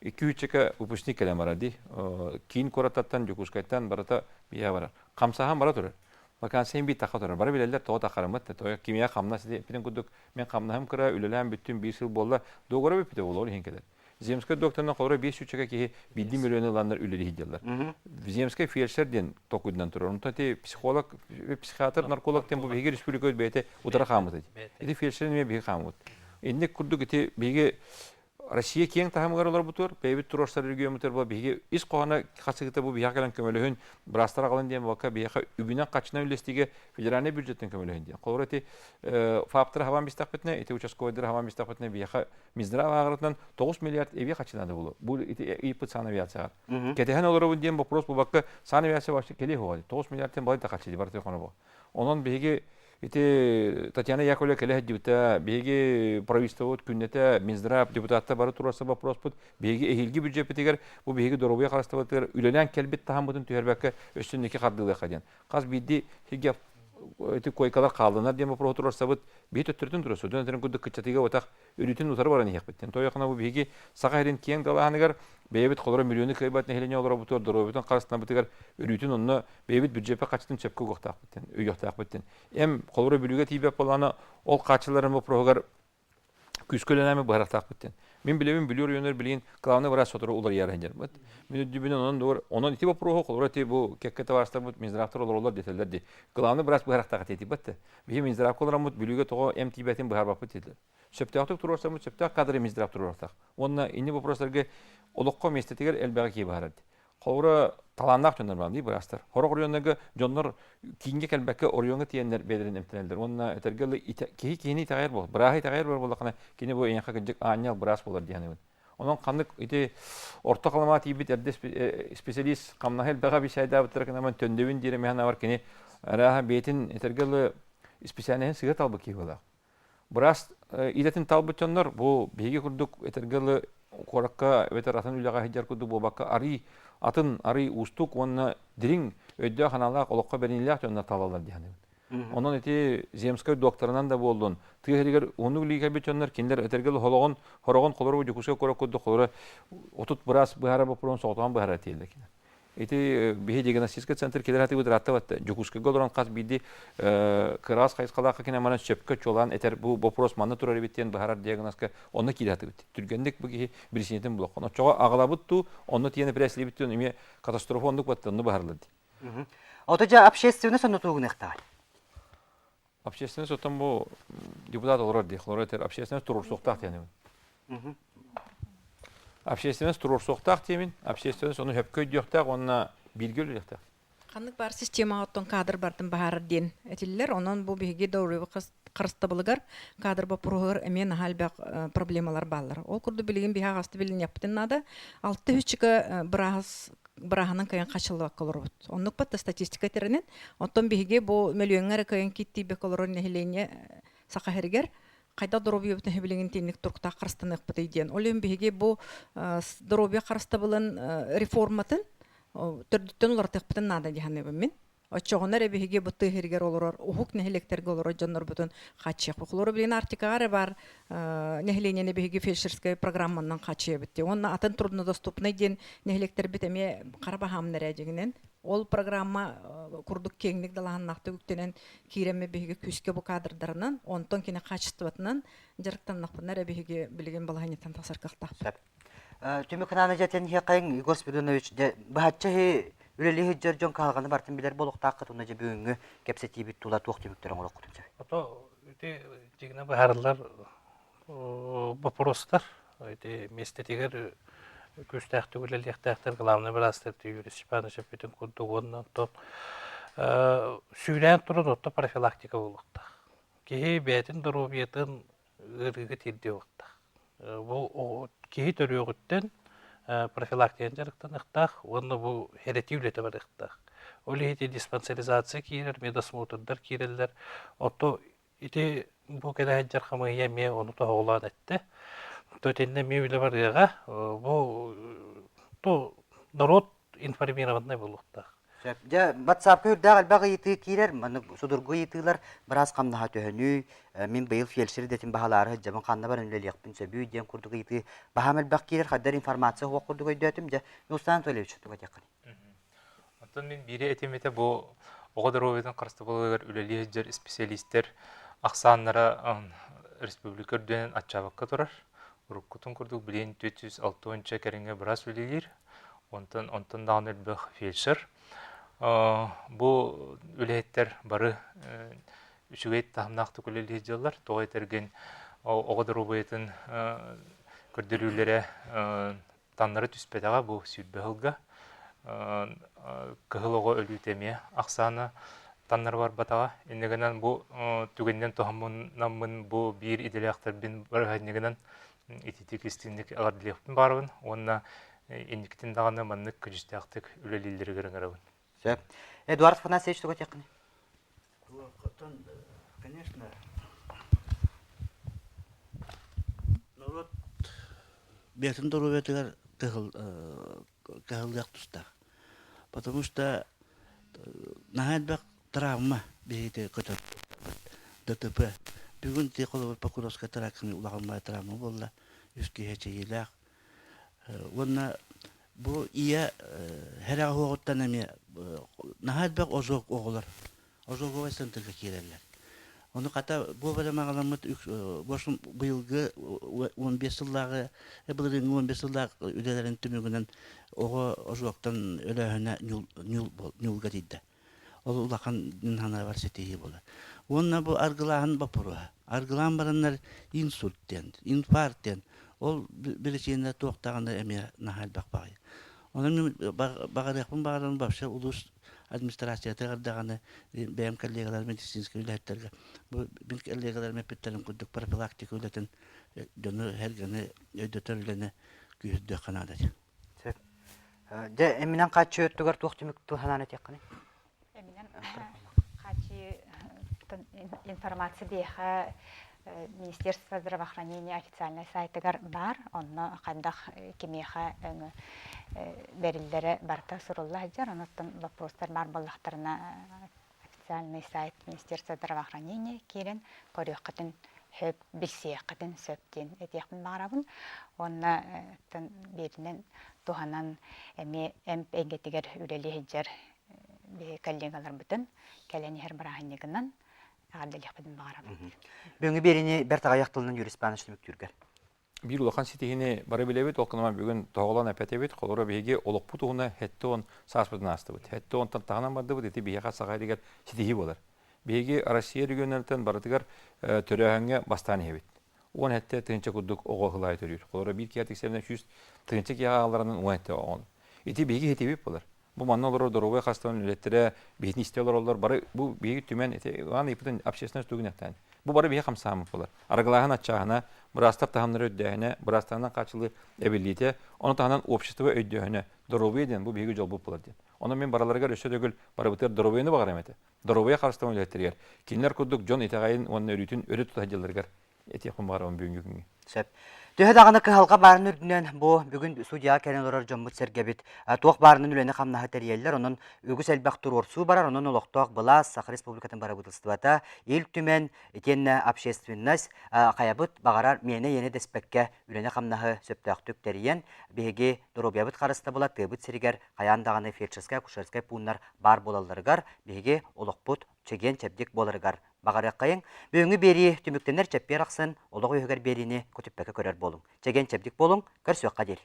B: Икки сүүсчэкэ выпускник кэлэн барар дии. Киин куораттан, Дьокуускайтан барыта биһиэхэ барар. Хамсааһын бара турар. Вакансия биир тахха турар. Бары билэллэр тоҕо таххарыммыт да. Тоҕо кимиэхэ хамнас эппитин курдук мин хамнаһым кыра, үлэлээн бүттүм биир сыл буолла. Договора бүппүтэ буолуо ол иһин кэлэр. Земскэй докторынан холоро биэс сүүсчэкэ киһи биирдии мөлүйүөнү ыланнар үлэлии сылдьаллар. Земскэй фельдшер диэн толкуйданан турар. Онтон ити психолог, психиатр, нарколог диэн бу биһиги республикабыт бэйэтэ утары хааммыт ити. Ити фельдшер эмиэ биһиги хааммыт. Инник курдук ити биһиги Россия киэҥ таһымыгар олорбутугар, бэйэбит туруорсар региоммутугар була биһиги ис хоһооно хасыгыта бу биһиэхэ кэлэн көмөлөһүн, быраастар аҕалын диэн буолбакка, биһиэхэ үбүнэн-харчынан үллэстиигэ федеральнай бюджеттэн көмөлөһүн диэн. Холобура ити ФАПтары хабан бистэхпитинэ, ити участковайдары хабан бистэхпитинэ, биһиэхэ Минздрав ааҕарытынан 9 миллиард эбии харчы буолуо. Бу ити ыйыппыт санавиацияҕа. Кэтэһэн олоробун диэн вопрос буолбакка, санавиация вообще кэлиэ суоҕа. 9 миллиардтан балай да харчы барыта хоно Онон биһиги ити Татьяна Яковлева кэлэ сылдьыбыта, биһиги правительствобут күннэтэ Минздрав депутаттар бары туруорса боппуруоспут, биһиги эһиилги бюджеппитигэр бу биһиги доруобуйа харыстабытыгар үлэлээн кэлбит таһыммытын түһэрбэккэ өссө инники хардыылыахха диэн. Хас биирдии сиргэ ити койкалар хааллынар диэн боппуруоһу туруорсабыт, биһи төттөрүтүн туруорсу, дьон этэрин курдук кыччатыыга утах өрүүтүн утары баран иһиэхпит диэн. Тойохуна бу биһиги Саха сирин киэҥ далааһыныгар бэйэбит холоро миллиону кыайбат нэһилиэнньэ олоробутугар, доруобуйабытын харыстанабытыгар өрүүтүн онно бэйэбит бюджеппэ хаччытын сөпкө угуохтаахпыт диэн, өйүөхтээхпит диэн. Эм холоро Бүлүүгэ тиийбэт буоллаҕына, ол хааччыларын боппуруоһугар күүскэ үлэлээмэ быһарахтаахпыт диэн. Мин билэбин Бүлүү оройуонугар билигин главный врач сотору уларыйар диэн. Мин үрдүбүнэн онон дуор, онон ити боппуруоһу холобура ити бу кэккэ табаарыстарбыт Минздравтар олороллор диэтэллэр дии. Главный врач быһарахтаах этиэтибэт да. Биһи Минздравка олороммут Бүлүүгэ тоҕо эм тиийбэтин быһаарбаппыт диэтилэр. Сөптөөхтүк туруорсаммыт сөптөөх кадры Минздрав туруорсах. Уонна инни вопростарга олоххо миэстэтигэр элбэҕи киһи быһаарар. Холобура талааннаах дьоннор баар дии быраастар. Хорох оройуоннарга дьоннор киингэ кэлбэккэ оройуоҥҥа тиийэннэр бэйэлэрин эмтэнэллэр. Уонна этэргэ дылы киһи киһини итэҕэйэр буол. Бырааһы итэҕэйэр буоллахына кини бу эйиэхэ кырдьык аанньал быраас буолар дии саныыбын. Онон ханнык ити орто халымаа тиийбит эрдэ специалист хамнаһы элбэҕэ бисайдаабыттара гынан төндөбүн диир эмэһэн авар кини арааһа бэйэтин этэргэ дылы специальноһын сыыһа талбыт киһи буолар. Быраас идэтин талбыт дьоннор бу биһиги курдук этэргэ дылы куоракка эбэтэр атын үлэҕэ сылдьар курдук буолбакка арый атын арый уустук уонна дириҥ өйдөөх-санаалаах олоххо бэриниилээх дьоннор талаллар дии саныыбын. Онон ити земскэй докторынан да буоллун, тыа сиригэр уһуннук илии кэлбит дьоннор кинилэр этэргэ холоҕун хороҕун холоро Дьокуускай куорат курдук холоро 30 быраас быһаарар боппуруоһун соҕотоҕун быһаарар тиэллэр кинилэр. Ити биһи диагностическай центр кэлэр хатыбыт ыраатта Дьокуускайга олорон хас биирдии кыраас хайысхалаах кинэ манан сөпкө чуолаан этэр бу вопрос манна турар эбит диэн быһаарар диагнозка онно киирэ хатыбыт. Түргэнник бу киһи бирисиинэтин булуохха. Оччоҕо аҕалабыт туу, онно тиийэн эпэрээсилибит туу эмиэ катастрофа оннук батта онно быһаарыллар дии.
A: Ото дьэ общественность онно тугуныахтаҕай?
B: Общественность оттон бу депутат олорор дии. Олорор этэр общественность туруорсуохтаах диэн. Общественность туруорсуохтаах диэмин, общественность ону сөпкө өйдүөхтээх уонна бииргэ үлэлиэхтээх.
C: Ханнык баар системаҕа оттон кадр бардын баһаарар диэн этиллэр. Онон бу биһиги доруобуйа харыстабылыгар кадр боппуруоһугар эмиэ наһаа элбэх проблемалар бааллар. Ол курдук билигин биһи аҕасты билиниэхпитин наада. Алта үчүкэ бырааһыс бырааһынан кыайан хачыллыбакка олоробут. Оннук батта статистика этэринэн, оттон биһиги бу мөлүйүөҥҥэ эрэ кыайан кииттийбэккэ олорор нэһилиэнньэ Саха сиригэр хайдах доруобуйабытын сөбүлэҥин итинник туруктаах харыстаныахпытый диэн. Ол иһин биһиги бу доруобуйа харыстабылын реформатын төрдүттэн уларытыахпытын наада дии саныыбын мин. Оччоҕуна эрэ биһиги бу тыа сиригэр олорор уһук нэһилиэктэргэ олорор дьоннорбутун хааччыйыахпыт. Холобура, билигин Арктикаҕа эрэ баар нэһилиэнньэни биһиги фельдшерскэй программанан хааччыйабыт дии. Уонна атын труднодоступнай диэн нэһилиэктэрбит эмиэ хара баһаамнар ээ дьиҥинэн. Ол программа курдук киэҥник далааһыннаахтык үктэнэн киирэммит биһиги күүскэ бу кадрдарынан, онтон кини качествотынан дьарыктаннахпына эрэ биһиги билигин балаһыанньаттан тахсар кыахтаахпыт.
A: Түмүк ханааны дьэтин иһиэхэйиҥ Егор Спиридонович дьэ быһаччы иһи үлэлии сылдьар дьон кыһалҕаны барытын билэр буолуохтааххыт уонна дьэ бүгүҥҥү кэпсэтиибит тула туох түмүктэри оҥоруоххутун сөбүй?
I: Ото ити дьиҥинэ быһаарыллар боппуруостар ити миэстэтигэр күүстээхтик үлэлиэхтээхтэр главный быраастар Юрий Степанович эппитин курдук уонна оттон сүүрээн туран отто профилактика буолуохтаах. Киһи бэйэтин доруобуйатын ыарыыга тиэрдиэ уохтаах. Бу киһи төрүөҕүттэн профилактиканан дьарыктаныахтаах уонна бу эрэтии үлэтэ барыахтаах. Ол иһин диспансеризация киирэр, медосмотрдар киирэллэр. Ото ити бу кэлэ сылдьар хамыыһыйа эмиэ ону тоһоҕолоон эттэ. То итиннэ эмиэ үлэ барыаҕа. Бу то норуот информированнай буолуохтаах.
A: Сөп. Дьэ, WhatsApp-ка үрдээх элбэх ыйытыы киирэр. Маннык судургу ыйытыылар быраас хамнаһа төһөнүй, мин быйыл фельдшер идэтин баһылаары сылдьабын, ханна баран үлэлиэхпин сөбүй диэн курдук ыйытыы баһаам элбэх киирэр. Хайдар информация суох курдук өйдөөтүм. Дьэ, Нурсултан Анатольевич, тугу этиэххиний?
O: Оттон мин биири этим этэ бу оҕо доруобуйатын харыстабылыгар үлэлии сылдьар исписэлиистэр ахсааннара республика үрдүнэн аччаабакка турар. Уруккутун курдук билигин 460 кэриҥэ быраас үлэлиир. Онтон онтон даҕаны элбэх фельдшер. Бу үлэһиттэр бары үчүгэй таһымнаахтык үлэлии сылдьаллар. Тоҕо этэргин оҕо доруобуйатын көрдөрүүлэрэ таннары түспэтэҕэ бу 20 сылга. Кыһыл оҕо өлүүтэ эмиэ ахсаана таннары барбатаҕа. Инньэ гынан бу түгэнинэн туһаммын бу биир идэлээхтэрбин бырааһынньыгынан ититик истиҥник эҕэрдэлиэхпин баҕарабын уонна инникитин даҕаны маннык көдьүүстээхтик үлэлииллэригэр ыҥырабын.
A: Сөп. Эдуард Афанасьевич тугу этиэххиний?
L: Конечно, норуот бэйэтин доруобуйатыгар кыһаллыах тустаах. Потому что наһаа элбэх травма биһиги көтөр ДТП. Бүгүн ти холобур Покровскай тракын улахан травма буолла. Үс киһи эчэйиилээх. Уонна бу ийэ хэрэҕэ уоҕуттан эмиэ наһаа элбэх ожог оҕолор ожоговай центрга киирэллэр. Ону хата бу маҕаламмыт быйылгы 15 сыллааҕы былырыыҥҥы 15 сыллаах үлэлэрин түмүгүнэн оҕо ожогтан өлөөһүнэ ньуулга тиийдэ. Ол улахан санаабар ситиһии буолар. Уонна бу аргылааһын боппуруоһа. Аргылаан бараннар инсульт диэн, инфаркт диэн ол биричиинэ туох даҕаны эмиэ наһаа элбэх баҕайы. Онон мин баҕарыахпын баҕаран вообще улуус администрациятыгар даҕаны бэйэм коллегаларым медицинскэй үлэһиттэргэ бу мин коллегаларым эппиттэрин курдук профилактика үлэтин дьону эргэни өйдөтөр үлэни күүһүрдүөххэ наада диэн.
A: Сөп. Дьэ, эминэн хааччы өттүгэр туох түмүк санаан этиэххиний?
J: Эминэн хааччы информация биэхэ Министерство здравоохранения официальнай сайтыгар баар. Онно хайдах кимиэхэ өҥө бэриллэрэ барыта сурулла сылдьар. Онуттан вопростар баар буоллахтарына официальный сайт Министерства здравоохранения киирэн көрүөххүтүн сөп, билсиэххитин сөп диэн этиэхпин баҕарабын. Уонна бииринэн туһанан эмиэ эмп эйгэтигэр үлэлии сылдьар биһи коллегаларбытын кэлэн иһэр бырааһынньыгынан эҕэрдэлиэхпитин баҕарабын.
A: Бүгүҥҥү биэриини бэрт аҕыйах тылынан Юрий Степанович түмүктүүргэр.
B: Биир улахан ситиһиини бары билэбит, ол гынан бүгүн тоһоҕолоон эппэтэбит. Холобура, биһиги олохпут уһуна 70 сааспытын аастыбыт. 70-тан таһынан бардыбыт, ити биһиэхэ саха сиригэр ситиһии буолар. Биһиги Россия регионнарыттан барытыгар төрөөһүҥҥэ бастаан иһэбит. 17 тыһыынча курдук оҕо ыһылаайы төрүүр. Холобура, биир киһи тиксэринэн 100 тыһыынча киһи аҕалларынан 17 оҕо. Ити биһиги ситиһиибит буолар. Бу манна олорор доруобуйа харыстабылын үлэттэрэ биһитин истэ олороллор. Бары бу биһиги түмэн ити Иван ыйыппытын общественность тугун эттээн. Бу бары биһи хамсааммыт буолар. Арыгылааһын аччааһына, быраастар таһымнара үрдээһинэ, быраастарынан хааччылыы эбиллиитэ, ону таһынан общество өйдөөһүнэ, доруобуйа диэн бу биһиги дьолбут буолар диэн. Онон мин барыларыгар өссө төгүл барыбытыгар доруобуйаны баҕарыам этэ. Доруобуйа харыстабылын үлэһиттэригэр кинилэр курдук дьон итэҕэйин уонна өрүүтүн өрө тута сылдьалларыгар этиэхпин баҕарабын бүгүҥҥү күҥҥэ.
A: Сөп. Төһө даҕаны кыһалҕа баарын үрдүнэн бу бүгүн судья кэлэн олорор дьоммут-сэргэбит туох баарынан үлэни-хамнаһы тэрийэллэр, онон үгүс элбэх туруорсуу барар, онон олохтоох былаас, Саха Республикатын бырабыыталыстыбата, Ил Түмэн, итиэннэ общественность хайабыт баҕарар миэнэ-иэнэ дэспэккэ үлэни-хамнаһы сөптөөхтүк тэрийэн, биһиги доруобуйабыт харыстабыла тыабыт сиригэр хайаан даҕаны фельдшерскай-акушерскай пууннар баар буолалларыгар биһиги олохпут чэгиэн-чэбдик буоларыгар Баҕарыаххайыҥ, бүгүҥҥү биэрии түмүктэнэр чэппиэр ахсын олох үөһүгэр биэриини көтүппэккэ көрөр буолуҥ. Чэгиэн-чэбдик буолуҥ, көрсүөххэ диэри.